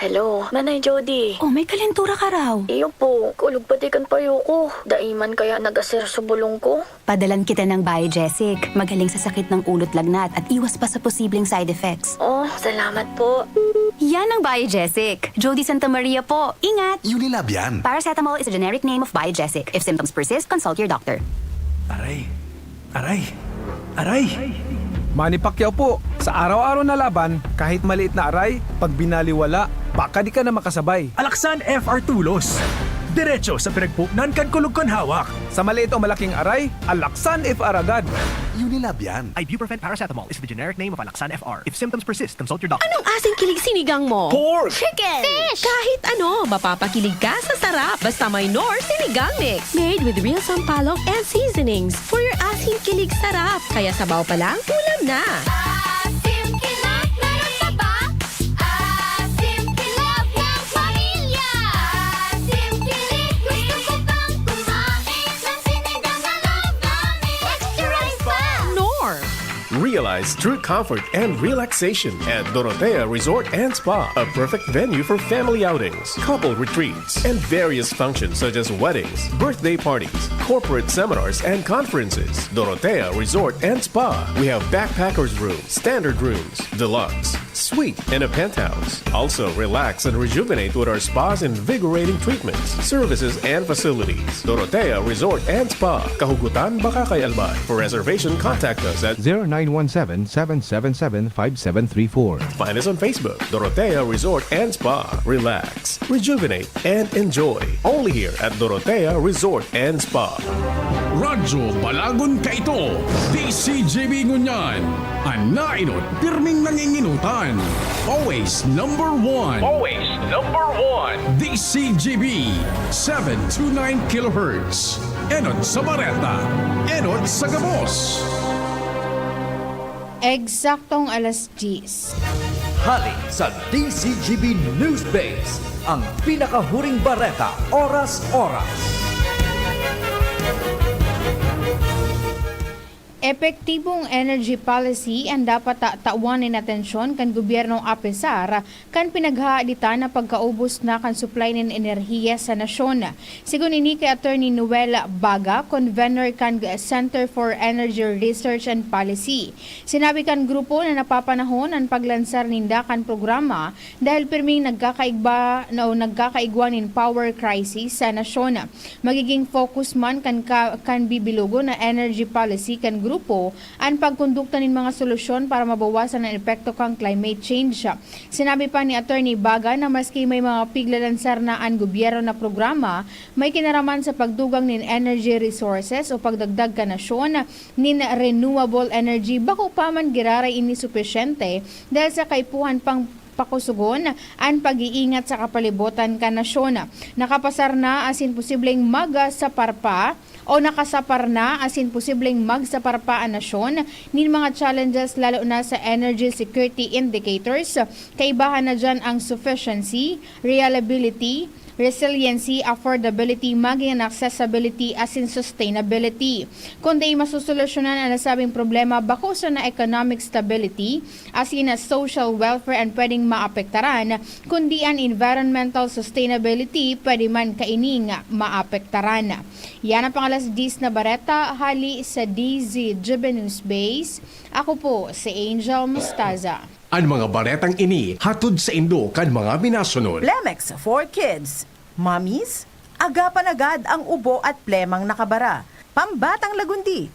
Hello, Nanay Jody. Oh, may kalentura ka raw. Iyo po, kulog pati kan payo ko. Dai man kaya nag-aser sa bulong ko. Padalan kita ng Biogesic. Magaling sa sakit ng ulo't lagnat at iwas pa sa posibleng side effects. Oh, salamat po. Yan ang Biogesic. Jody Santa Maria po. Ingat! Unilab yan. Paracetamol is a generic name of Biogesic. If symptoms persist, consult your doctor. Aray! Aray! Aray! Manny Pacquiao po, sa araw-araw na laban, kahit maliit na aray, pag binaliwala, baka di ka na makasabay. Alaxan F R Tulos. Diretso sa pinagpuknan kan kulog kan hawak. Sa maliit o malaking aray, Alaxan F R agad. Unilab yan. Ibuprofen paracetamol is the generic name of Alaxan F R. If symptoms persist, consult your doctor. Anong asin kilig sinigang mo? Pork! Chicken! Fish! Kahit ano, mapapakilig ka sa sarap. Basta may Knorr Sinigang Mix. Made with real sampalok and seasonings. For your asin kilig sarap. Kaya sabaw pa lang, ulam na. Asim kilig, meron ka ba? Asim kilig ng pamilya. Asim kilig, gusto ko pang kumain ng sinigang na loob namin. Extra rice pa! Knorr! Realize true comfort and relaxation at Dorotea Resort and Spa, a perfect venue for family outings, couple retreats, and various functions such as weddings, birthday parties, corporate seminars, and conferences. Dorotea Resort and Spa. We have backpackers room, standard rooms, deluxe, suite, and a penthouse. Also, relax and rejuvenate with our spa's invigorating treatments, services, and facilities. Dorotea Resort and Spa, Kahugutan, Bacacay, Albay. For reservation, contact us at zero nine one seven, seven seven seven, five seven three four. Find us on Facebook, Dorotea Resort and Spa. Relax, rejuvenate, and enjoy. Only here at Dorotea Resort and Spa. Radyo Balagon kaito, D C G B ngunyan. An nainot, pirming nanginginutan. Always number one. Always number one. D C G B, seven two nine kilohertz. Enot sa bareta, enot sa gabos. Eksaktong alas diyes. Hali sa D C G B News Base, ang pinakahuring bareta, oras-oras. Epektibong energy policy an dapat ta-, tawan nin atensyon kan gobyerno, apesar kan pinaghahaditan na pagkaubos na kan supply nin enerhiya sa nasyon. Sigon ini ki Attorney Noel Baga, convenor kan Center for Energy Research and Policy. Sinabi kan grupo na napapanahon an paglansar ninda kan programa dahil pirming nagkakaigba na o nagkakaigwa nin power crisis sa nasyon. Magiging focus man kan ka-, kan bibilogon na energy policy kan grupo an pagkondukta nin mga solusyon para mabawasan an epekto kan climate change. Sinabi pa ni Attorney Baga na maski may mga piglalansar na an gobyerno na programa, may kinaraman sa pagdugang nin energy resources o pagdagdag kan nasyon nin renewable energy, bako pa man giraray ini supisyente dahil sa kaipuhan pang pakusugon an pag-iingat sa kapalibotan kan nasyon. Nakapasar na asin posibleng magsapar pa o nakasapar na asin posibleng magsapar pa an nasyon nin mga challenges, lalo na sa energy security indicators. Kaibahan na diyan ang sufficiency, reliability, resiliency, affordability, maging accessibility asin sustainability. Kun dai masosolusyonan an nasabing problema, bako sana economic stability asin social welfare an pwedeng maapektaran, kundi an environmental sustainability pwede man kaining maapektaran. Yan ang pang-alas diyes na bareta hali sa D Z G B News Base. Ako po si Angel Mostaza. An mga baretang ini hatod saindo kan mga minasunod. Plemex for Kids. Mommies, agapan agad ang ubo at plemang nakabara. Pambatang lagundi,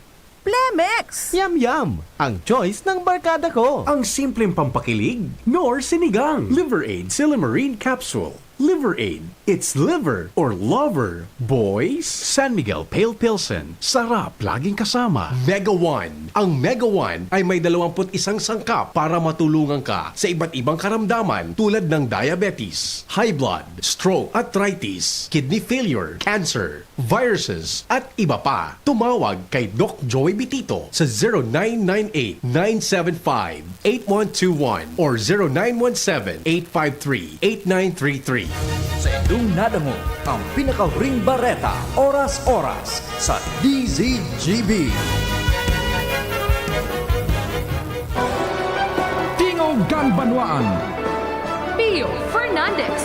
Plemex! Yum, yum! Ang choice ng barkada ko. Ang simpleng pampakilig, nor sinigang. Liver Aid Silymarin Capsule. Liver Aid. It's liver or lover. Boys, San Miguel Pale Pilsen. Sarap laging kasama. Mega One. Ang Mega One ay may dalawampu't isang sangkap para matulungan ka sa iba't ibang karamdaman tulad ng diabetes, high blood, stroke, arthritis, kidney failure, cancer, viruses, at iba pa. Tumawag kay Doc Joey Bitito sa zero nine nine eight, nine seven five, eight one two one or zero nine one seven, eight five three, eight nine three three. Sa indong nadangog ang pinakahuring bareta, oras-oras sa D Z G B. Tingog kan Banwaan. Pio Fernandez.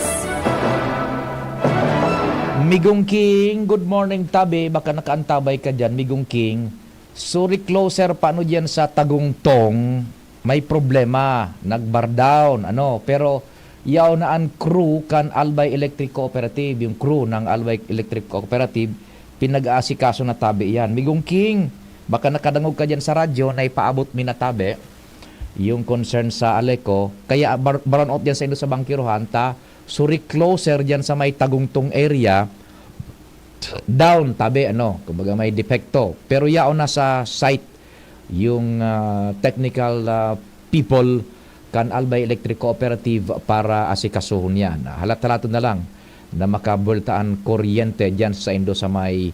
Migong King, good morning, tabi. Baka nakaantabay ka diyan, Migong King. Sorry, closer, paano diyan sa Tagungtong? May problema, nag-bar down, ano, pero yaon na an crew kan Albay Electric Cooperative, yung crew ng Albay Electric Cooperative, pinag-aasikaso na tabi yan. Migong King, baka nakadangog ka diyan sa radyo na ipaabot mi na tabi yung concern sa Aleco. Kaya bar-, brownout diyan sa indo sa Bangkirohan, ta suri closer diyan sa may Tagungtong area, down, tabi, ano, kumbaga may depekto. Pero yaon na sa site yung, ah, technical, ah, people kan Albay Electric Cooperative para asikasuhon yan. Halat-halaton na lang na makabuelta an kuryente diyan sa indo sa may,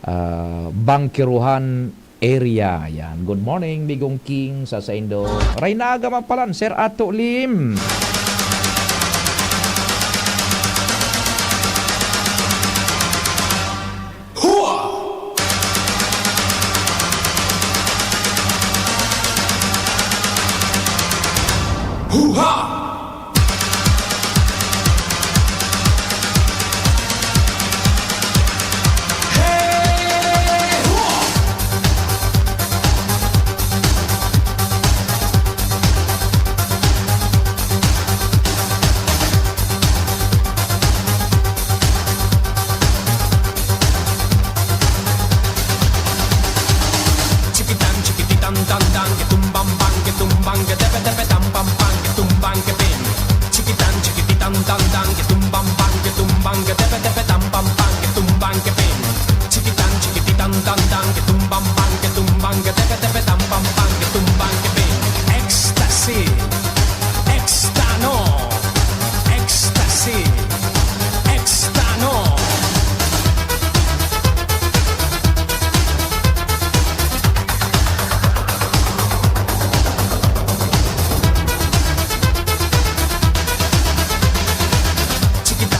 ah, Bangkirohan area. Yan. Good morning, Migong King, sa saindo. Raynaga man palan, Sir Ato Lim. Hua! Huha! Hey! Hua! Chikitan, chikititan, tan, tan, ke tumbang, bang, ke tumbang, ke tepe, tepe, tam, pam, pang, ke tumbang, ke ping. Chikitan, chikititan, tan, tan, ke tumbang, bang, ke tumbang, ke tepe, tepe, tam, pam, pang, ke tumbang, ke ping. Chikitan, chikititan, tan, tan, ke tumbang, bang, ke tumbang, ke tepe, tepe, tam, pam, pang, ke tumbang, ke ping. Ecstasy. Extano. Ecstasy. Extano.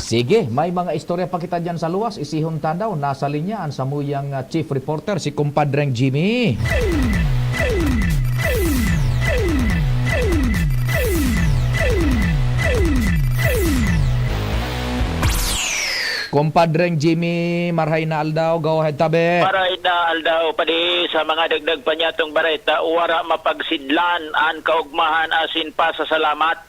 Sige, may mga istorya pa kita diyan sa luwas. Isihon ta daw, nasa linya an samuyang, ah, chief reporter, si Kumpadreng Jimmy. Kumpadreng Jimmy, marhay na aldaw. Go ahead, tabi. Marhay na aldaw, padi, sa mga dagdag pa niyatong bareta, wara mapagsidlan an kaugmahan asin pasasalamat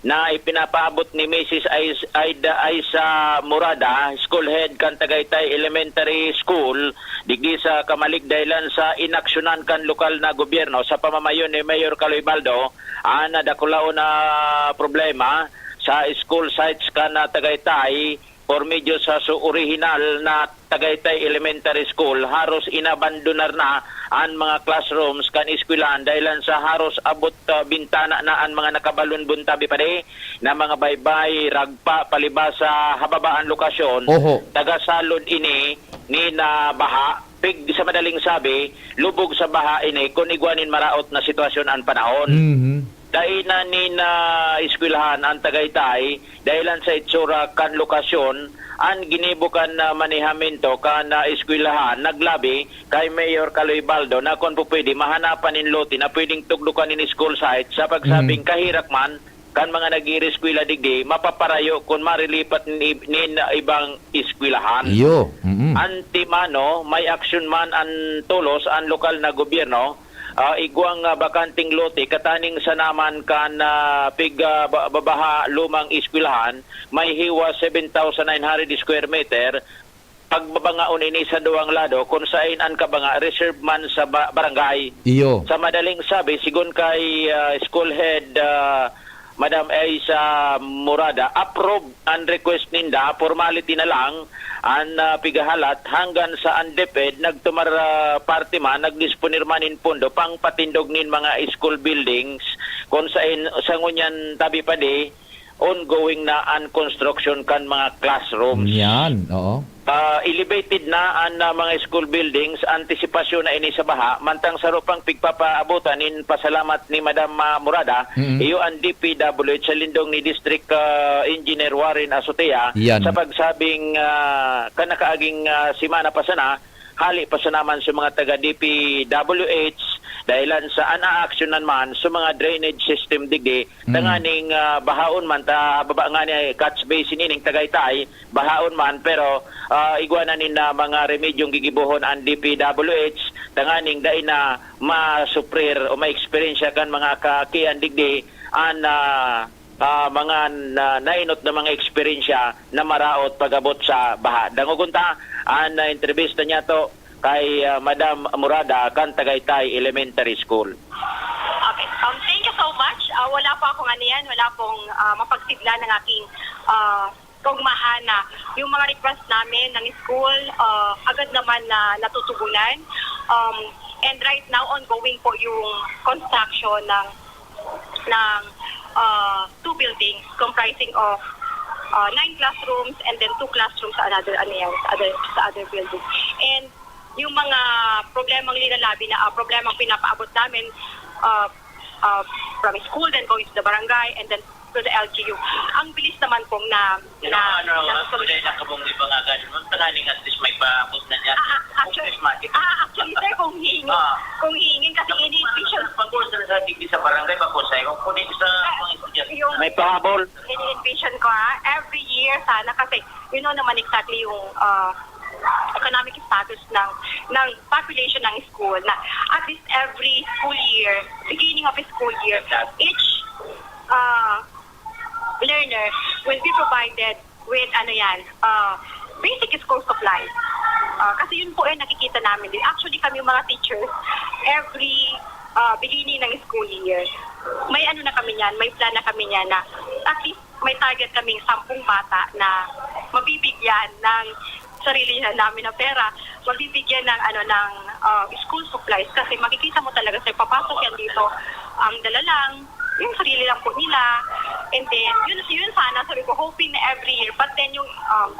na ipinapaabot ni Misis Ais-, Aida Aiza Murada, school head kan Tagaytay Elementary School, digdi sa Camalig, dahilan sa inaksyonan kan lokal na gobyerno sa pamamayo ni Mayor Caloy Baldo an dakulaon na problema sa school sites kan, ah, Tagaytay, por medio sa su-, orihinal na Tagaytay Elementary School, haros inabandonar na an mga classrooms kan eskwelahan dahilan sa haros abot, ah, bintana na an mga nakabalon buntabi pa di na mga baybay, ragpa, palibas sa hababaan lokasyon. Oho. Tagasalod ini ni na baha. Pig, sa madaling sabi, lubog sa baha ini kun igwa nin maraot na sitwasyon an panahon. Mhm. Dai na nin, ah, eskwelahan an Tagaytay dahilan sa itsura kan lokasyon. An ginibo kan, ah, manehamento kan, ah, eskwelahan naglabi kay Mayor Caloy Baldo na kun po pwede, mahanapan nin lote na pwedeng tugdokan nin school site sa pagsabing Mhm. kahirak man kan mga nag-iireskwela digdi mapaparayo kun marilipat nin ib-, nin ibang eskwelahan. Iyo. Mm-mm. Antimano, may aksyon man an tolos an lokal na gobyerno, ah, igwang, ah, bakanteng lote kataning sa naman kan, ah, pig, ah, ba-, babaha lumang eskwelahan, may hiwa seven thousand nine hundred square meter, pagbabangaon ini sa duwang lado, kun sain an kabanga reserve man sa ba-, barangay. Iyo. Sa madaling sabi, sigon kay, ah, school head, ah, Madam Aiza Murada, approve an request ninda, formality na lang an, ah, pigahalat, hanggan sa an DepEd nagtumar, ah, parte man, nagdisponer man nin pondo pangpatindog nin mga school buildings, kun sain sa ngunyan tabi pa di, ongoing na an construction kan mga classrooms. Yan, oo. Ah, elevated na an, ah, mga school buildings, antisipasyon na ini sa baha, mantang saro pang pigpapaabotan nin pasalamat ni Madam, ah, Murada, Mm. iyo an D P W H sa lindong ni District, ah, Engineer Warren Azotea Yan. sa pagsabing, ah, kan nakaaging, ah, semana pa sana, hali pa sana man sa mga taga D P W H, dahilan sa an aaksyonan man sa mga drainage system digdi, Mm. tanganing, ah, bahaon man ta baba nga ni catch basin ining Tagaytay, bahaon man, pero, ah, igwa na nin, ah, mga remedyong gigibohon an D P W H, tanganing dai na masuprir o maeksperiensya kan mga kakian digdi an, ah, ah, mga na, nainot na mga eksperyensya na maraot pag-abot sa baha. Dangogon ta an, ah, entrevista niya to kay, ah, Madam Murada kan Tagaytay Elementary School. Okay. Um, thank you so much. Ah, wala po akong ano yan, wala pong, ah, mapagsigla ng aking, ah, kaugmahan na yung mga request namin ng school, ah, agad naman na natutugunan. Um, and right now, ongoing po yung construction ng, ng, ah, two buildings comprising of, ah, nine classrooms and then two classrooms sa another, ano yan, sa other, sa other building. And yung mga problemang linalabi na, ah, problemang pinapaabot namin, ah, ah, from school, then going to the barangay, and then to the L G U. Ang bilis naman pong na, na, Ano, ano, na ano, ano, kabong iba nga ganun, ma'am, tanganing at least may paabot na niya. Ah, ah, actually, Kung Christmas. ah, actually, sir, kung hihingin, Ah. kung hihingin kasi ini-envision Pag-uusap sa T V sa barangay, pag-uusap, kung kunin sa Ah, mga estudyante. yung May pahabol. ini-envision ko, ha, every year sana kasi you know naman exactly yung, ah, economic status ng, ng population ng school na at least every school year, beginning of school year, each, ah, learner will be provided with, ano yan, ah, basic school supplies. Ah, kasi yun po ay nakikita namin din. Actually, kami mga teachers, every, ah, beginning ng school year, may ano na kami niyan, may plan na kami niyan na at least may target kaming sampung bata na mabibigyan ng sarili na namin na pera, mabibigyan ng, ano, ng, ah, school supplies. Kasi makikita mo talaga, sir, papasok yan dito, ang dala lang, yung sarili lang po nila. And then, yun, yun sana, sabi ko, hoping na every year. But then, yung, um,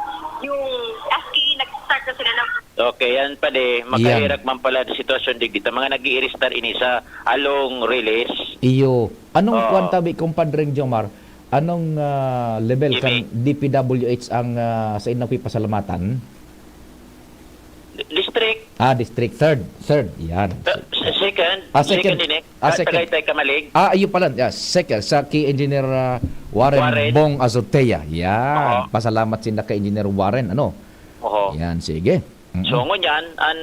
yung S K, nag-start na sila ng Okay, yan pala eh. Yan. Makahirak man pala ang sitwasyon digdi ta mga nag-iiristar ini sa along release. Iyo. Anong Oo. kwan tabi, Compadre Jomar? Anong, ah, level Jimmy. kan D P W H ang, ah, sa inyo pipasalamatan? D-, district. Ah, district. Third. Third. Yan. Uh, s-, second. Ah, second. Second din eh. Ah, Ah, second. Tagaytay, Camalig. Ah, iyo pala. Yeah, second. Sa kay Engineer, ah, Warren Warren. Bong Azotea. Yan. Oo. Pasalamat sinda kay Engineer Warren, ano? Oo. Yan, sige. Mm-mm. So, ngunyan, an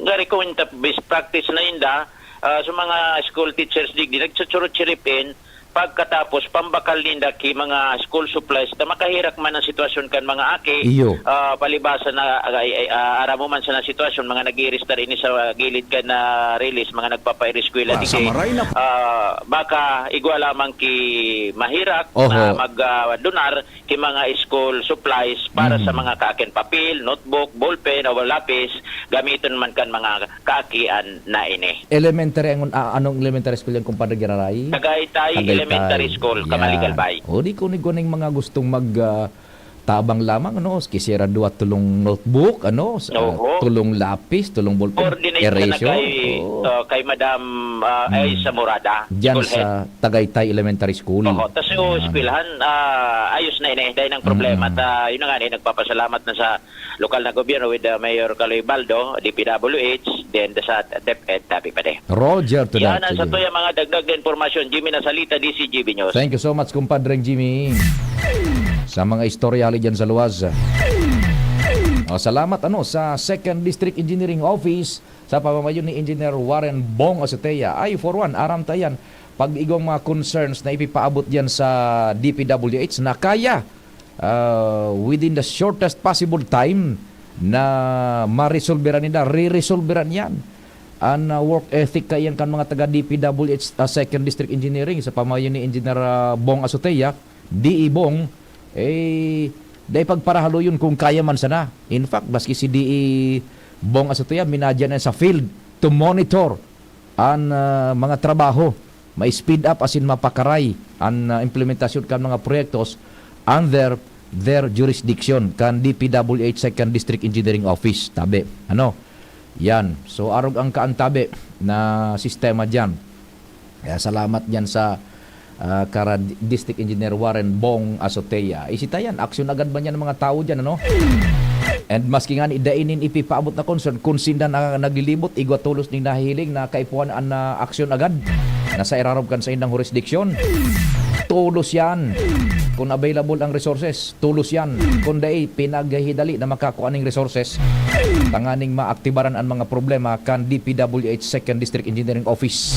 gari ko yung tap-, best practice na inda, ah, sa mga school teachers digdi, nagsusurot chiripin, Pagkatapos, pambakal ninda ki mga school supplies ta makaherak man ang sitwasyon kan mga aki. Iyo. Ah, palibasa na, ay, ay, ah, aram mo man sa na sitwasyon, mga nag-iiristar ini sa gilid kan, ah, release, mga nagpapaireskwela. Ah, digdi, sa maray na. Ah, baka igwa lamang ki maherak Oho. na mag, ah, donar ki mga school supplies para sa Mm. mga kaakin papel, notebook, ballpen, o lapis, gamiton man kan mga kaakian na ini. Elementary, ang, ah, anong elementary school yan, kumpadre Giraray? Tagaytay Tagaytay. Elementary School, Yan. Kamaligalbay. O, di ko ni kuning mga gustong mag, ah, tabang lamang, ano, kisera duwa, tulong notebook, ano, sa Oho. tulong lapis, tulong ballpen, Coordinate ka na eraser. kay, Oo. uh, kay Madam, uh, ay, Mm. sa Murada, Diyan school head. sa Tagaytay Elementary School. Oo, tas yung Ah. eskwelahan, ah, ayos na ini, dahil ang problema. Mm. Ta, yun na nga, eh, nagpapasalamat na sa lokal na gobyerno with, uh, Mayor Kaloy Baldo, D P W H, then sa DepEd, tabi pa de. Roger to Yan that, ang sa sige. tuya mga dagdag na impormasyon. Jimmy Nasalita, D C G B News. Thank you so much, kumpadreng Jimmy. Sa mga istorya hali dyan sa luwas. O, salamat, ano, sa Second District Engineering Office, sa pamamayo ni Engineer Warren Bong Azotea. Ay, for one, aram ta yan, pag igwang mga concerns na ipipaabot diyan sa D P W H na kaya, ah, within the shortest possible time na maresolberan nila, reresolberan yan. An, ah, work ethic kaiyan kan mga taga D P W H, ah, Second District Engineering sa pamayo ni Engineer, ah, Bong Azotea, D E Bong, eh, dai pagparahaloyon kung kaya man sana. In fact, maski si D E Bong Azotea, minadya na sa field to monitor an, ah, mga trabaho. Ma-speed up asin mapakaray an, ah, implementasyon kan mga proyektos under their jurisdiction kan D P W H Second District Engineering Office. Tabi, ano? Yan. So, arog ang kaan tabi na sistema diyan. Kaya salamat diyan sa, ah, kara District Engineer Warren Bong Azotea. Isita yan, aksyon agad man yan ang mga tawo diyan, ano? And maski nga ni dai nin ipipaabot na concern, kung sinda na naglilibot, igwa tolos nin nahihiling na kaipuhan an, ah, aksyon agad na sa irarom kan saindang jurisdiction. Tolos yan. Kung available ang resources, tolos yan. Kung dai, pinaghihidali na makakua ning resources tanganing maaktibaran an mga problema kan D P W H Second District Engineering Office.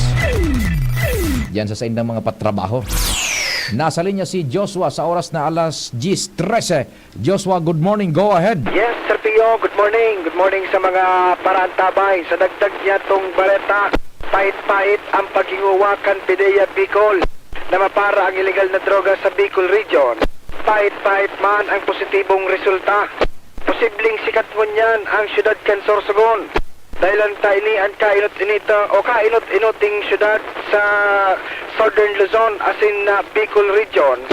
Diyan sa saindang mga patrabaho. Nasa linya si Joshua sa oras na alas diyes trese. Joshua, good morning. Go ahead. Yes, Sir Pio, good morning. Good morning sa mga paraantabay. Sa dagdag niya tong bareta, pait-pait ang paghinguwa kan PDEA Bicol na mapara ang ilegal na droga sa Bicol Region. Pait-pait man ang positibong resulta. Posibleng sikat ngunyan ang siyudad kan Sorsogon. Dahilan ta ini an kainot-inita o kainot-inoting siyudad sa Southern Luzon asin na Bicol Region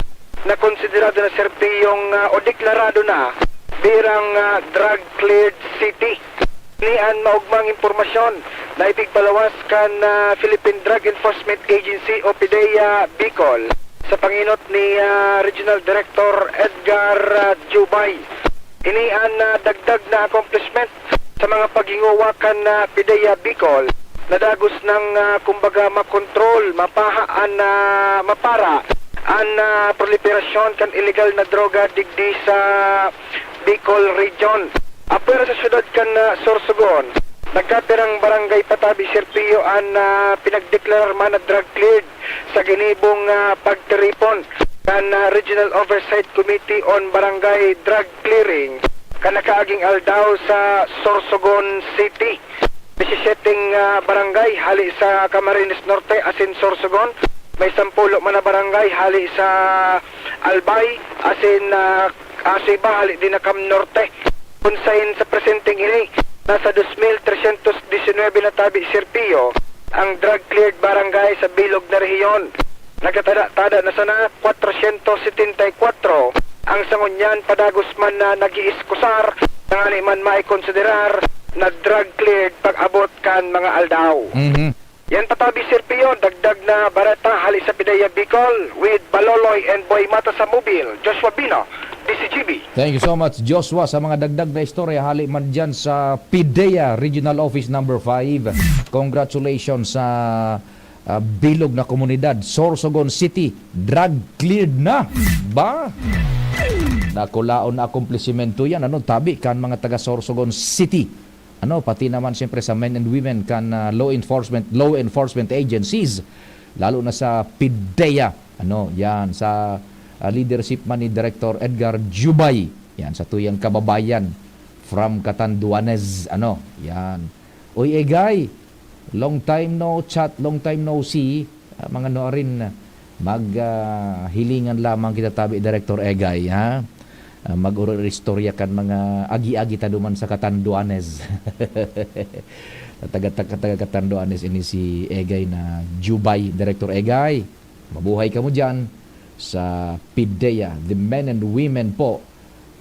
na konsiderado na, Sir Pio, ah, o deklarado na birang, ah, drug-cleared city. Ni an maogmang impormasyon na ipigpalawas kan, ah, Philippine Drug Enforcement Agency o PDEA Bicol sa panginot ni, ah, Regional Director Edgar, ah, Jubay. Ini an, ah, dagdag na accomplishment sa mga paghinguwa kan, ah, PDEA Bicol na dagos nang, ah, kumbaga, makontrol, mapaha an, ah, mapara an, ah, proliferasyon kan ilegal na droga digdi sa Bicol Region. Apwera sa siyudad kan, ah, Sorsogon, nagkapirang barangay patabi, Sir Pio, an, ah, pinagdeklarar man na drug cleared sa ginibong, ah, pagtiripon kan, ah, Regional Oversight Committee on Barangay Drug Clearing kan nakaaging aldaw sa Sorsogon City. Disisiyete, ah, barangay hali sa Camarines Norte asin Sorsogon, may sampulo man na barangay hali sa Albay asin, ah, Asiba hali din na Cam Norte. Kun sain sa presenteng ini, nasa dos mil tresyentos disinwebe na tabi, Sir Pio, ang drug cleared barangay sa bilog na rehiyon. Nagkatada-tada na sana kwatrosyentos setenta y kwatro ang sa ngunyan padagos man na nag-iiskusar, tangani man maikonsiderar na drug cleared pag-abot kan mga aldaw. Mhm. Yan patabi, Sir Pio, dagdag na bareta hali sa PDEA Bicol with Baloloy and Boy Mata sa Mobile, Joshua Bino, D C G B. Thank you so much, Joshua, sa mga dagdag na istorya hali man dyan sa PDEA Regional Office Number Five. Congratulations sa, ah, bilog na komunidad, Sorsogon City, drug cleared na. Ba? Nakulaon na akomplisimento yan. Ano, tabi kan mga taga Sorsogon City. Ano, pati naman siyempre sa men and women kan, ah, law enforcement, law enforcement agencies. lalo na sa PDEA, ano, yan, sa, ah, leadership man ni Director Edgar Jubay, yan, sa tuyang kababayan from Catanduanes, ano, yan. Uy, Egay, long time no chat, long time no see. Ah, mga ano rin, mag, ah, hilingan lamang kita tabi, Director Egay, ha? Ah, mag-uristorya kan mga agi-agi ta duman sa Catanduanes. Taga, taga, taga Catanduanes ini si Egay na Jubay. Director Egay, mabuhay kamo diyan sa PDEA, the men and women po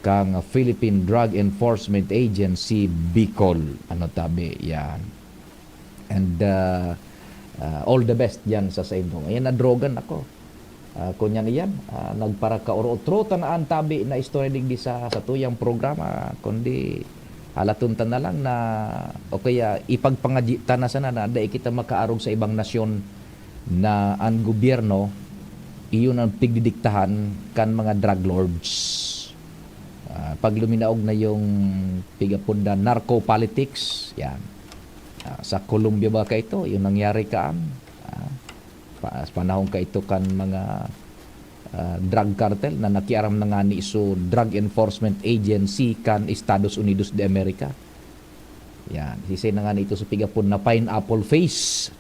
kang Philippine Drug Enforcement Agency Bicol. Ano tabi, yan. And, ah, ah, all the best diyan sa, sa inyo. Ayan, nadrogan ako. Ah, kunyan iyan, ah, nagparakauro-utro ta na an tabi na istorya digdi sa, sa tuyang programa, kundi halaton ta na lang na, o kaya ipagpangadyi ta na sana na dai kita makaarog sa ibang nasyon na an gobyerno, iyon ang pigdidiktahan kan mga drug lords. Ah, pag luminaog na yung pigapod na narco politics, yan. Ah, sa Colombia ba kaito, yung nangyari kaan? Ah, pa-, panahon kaito kan mga, ah, drug cartel na nakiaram na ngani so Drug Enforcement Agency kan Estados Unidos de America. Yan, sisay na ngani ito sa pigapod na pineapple face.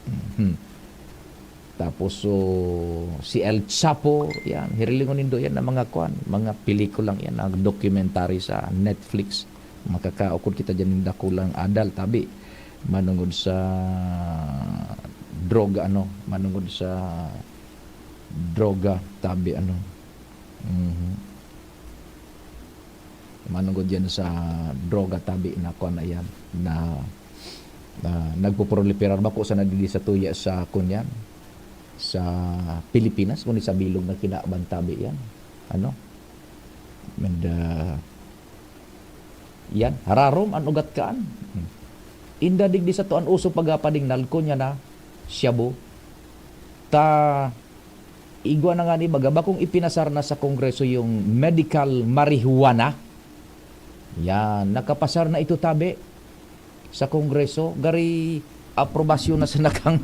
Mhm. Tapos, so, si El Chapo, yan, hirilingon nindo yan na mga kwan, mga pelikulang yan, ang documentary sa Netflix. Makakaukod kita dyan ng dakulang adal, tabi. Manungod sa droga, ano, manungod sa droga, tabi, ano. Mhm. Manungod yan sa droga, tabi, na kwan na yan, na, na nagpoproliferar. Bako sana digdi sa tuya sa kunyan, sa Pilipinas, kundi sa bilog na kinaban, tabi, yan. Ano? And, ah, yan, hararom an ugat kaan. Hmm. Inda digdi sa to an uso pagapading nalko niya na shabu. Ta, igwa na nga ni baga, bakong ipinasar na sa Kongreso yung medical marijuana. Yan, nakapasar na ito, tabi, sa Kongreso. Gari aprobasyon na sa nakang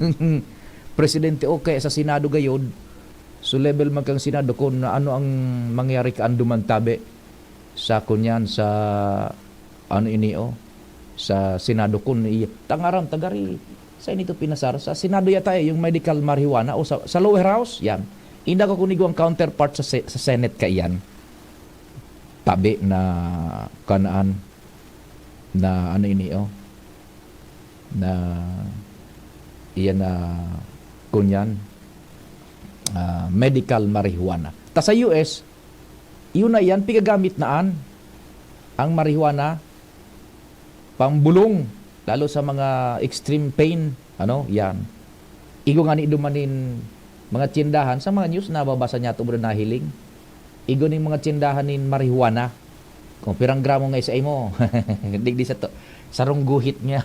presidente o kaya sa Senado gayod. So, level man kang Senado kung ano ang mangyari kaan duman, tabi, sa kunyan, sa ano ini, oh, sa Senado kun i-, tangaram, tagari, sa inito pinasar, sa Senado yata, eh, yung medical marijuana o sa, sa lower house, yan. Inda ko kung igwang counterpart sa se-, sa Senate kaiyan. Tabi na kanaan na ano ini, oh, na iyan na kunyan, ah, medical marijuana. Ta sa U S, yun na yan, pigagamit na an, ang marijuana, pambulong, lalo sa mga extreme pain, ano, yan. Igo nga ni duman nin mga tiyendahan, sa mga news, nababasa niya to, nahiling. Igo ning mga tiyendahan nin marijuana. Kung pirang gramo nga isa imo, digdi sa to, sarong guhit niya.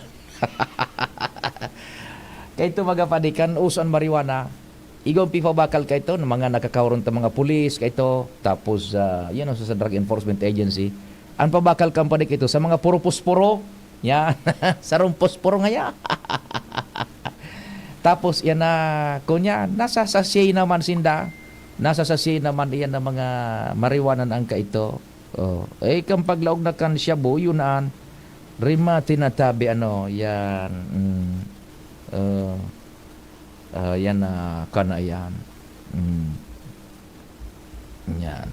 Kay ito, mga padikan, uso an marijuana, igong pipabakal ka ito, ng mga nakakaurong ta mga pulis, ka ito, tapos, ah, yun ang sa Drug Enforcement Agency. Ang pabakal company ka ito, sa mga puro posporo, yan, sarong posporo nga yan. Tapos, yan na, kunya, nasa sachet naman sinda, nasa sachet naman yan ng mga marijuana na ang ka ito. Oh, eh, kang paglaog na kan shabu, yun an, rimati na tabi, ano, yan, mm, oh. Ah, yan na, kana yan. Mm. Yan.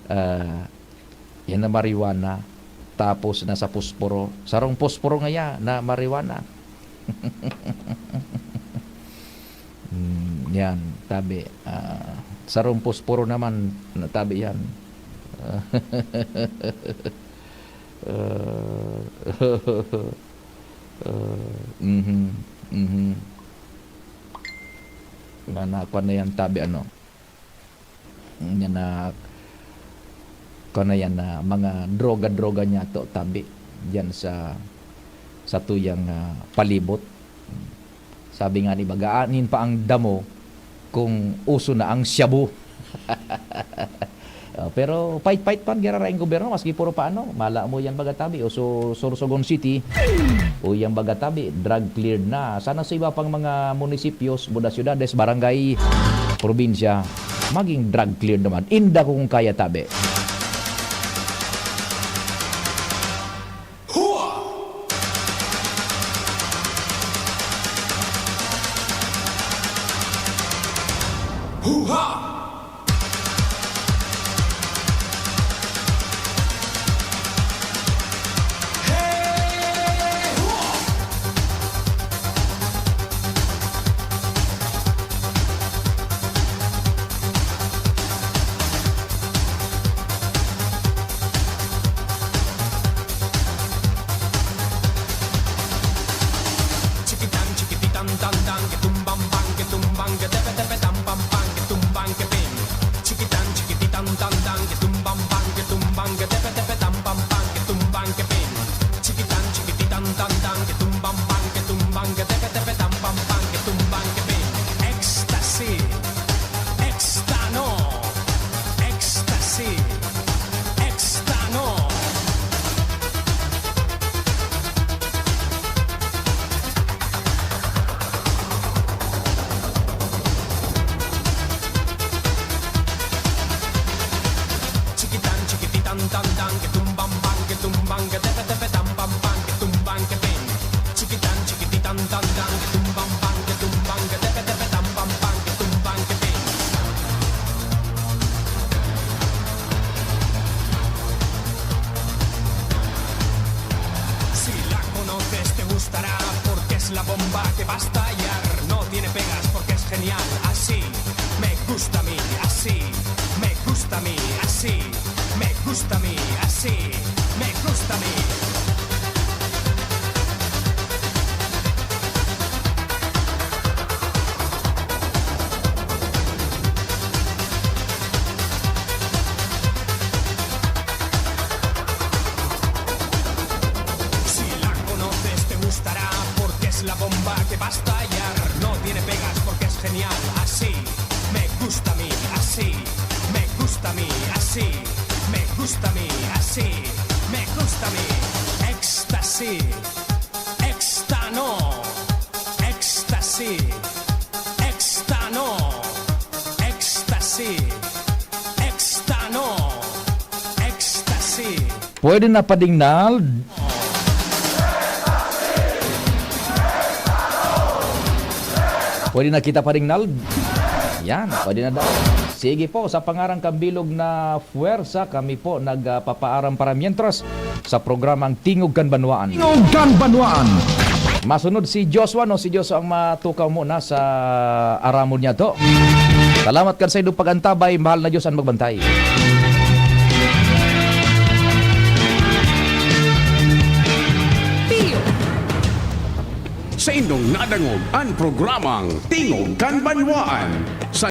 Ah, yan na marijuana. Tapos nasa posporo. Sarong posporo nga yan na marijuana. Mm, yan, tabi. Ah, sarong posporo naman, na tabi yan. Ah, Ah, mhm, mhm. Na, na, kwan na yan, tabi, ano? Yan na, kwan na yan na mga droga-droga niya to, tabi. Diyan sa, sa tuyang, ah, palibot. Sabi nga ni baga, anin pa ang damo kung uso na ang shabu. Ah, pero pait-pait man giraray ang gobyerno, maski puro pa ano, mala mo yang baga tabi, o su-, Sorsogon City, o yang baga tabi, drug cleared na. Sana sa iba pang mga munisipyos, buda syudades, barangay, probinsya, maging drug cleared naman. Inda ko kung kaya tabi. Hua! Hoo-ha! Hey, hua! Chikitan, chikititan, tan, tan, ke tumbang, bang, ke tumbang, ke tepe, tepe, tam, pam, pam, ke tumbang, ke ping. Chikitan, chikititan, tan, tan, ke tumbang, bang, ke tumbang, ke tepe, tepe, tam, pam, pam, ke tumbang, ke ping. Chikitan, chikititan, tan, tan, ke tumbang, bang, ke tumbang, ke tepe, tepe, tam, pam, pam, ke tumbang, ke ping. Ecstasy, extano, ecstasy, extano. Chikitan, chikititan, tan, tan, ke tumbang, bang, ke tumbang, ke tepe, tepe, tam, pam, pam, ke tumbang, ke ping. Chikitan, chikititan, tan, tan, ke tumbang, bang, ke tumbang, ke tepe, tepe, tam, pam, pam, ke tumbang, ke ping. Si la conoces, te gustará, porque es la bomba que va a estallar. No tiene pegas, porque es genial, así me gusta a mí, así me gusta a mí, así me gusta a mí, así me gusta a mí. Si la conoces, te gustará, porque es la bomba que va a estallar. No tiene pegas, porque es genial, así me gusta a mí, así me gusta a mí, así me gusta a mí, así me gusta a mí. Ecstasy, extano, ecstasy, extano, ecstasy, extano, ecstasy. Pwede na padingnal. Pwede na kita padingnal. Yan, pwede na daw. Sige po, sa pangaran kan bilog na puwersa, kami po nagpapaaram para mientras sa programang Tingog kan Banwaan. Tingog kan Banwaan. Masunod si Joshua, no? Si Joshua ang matukaw muna sa aramon niya to. Salamat kan saindong pag-antabay, mahal na Diyos ang magbantay. Saindong nadangog an programang Tingog kan Banwaan.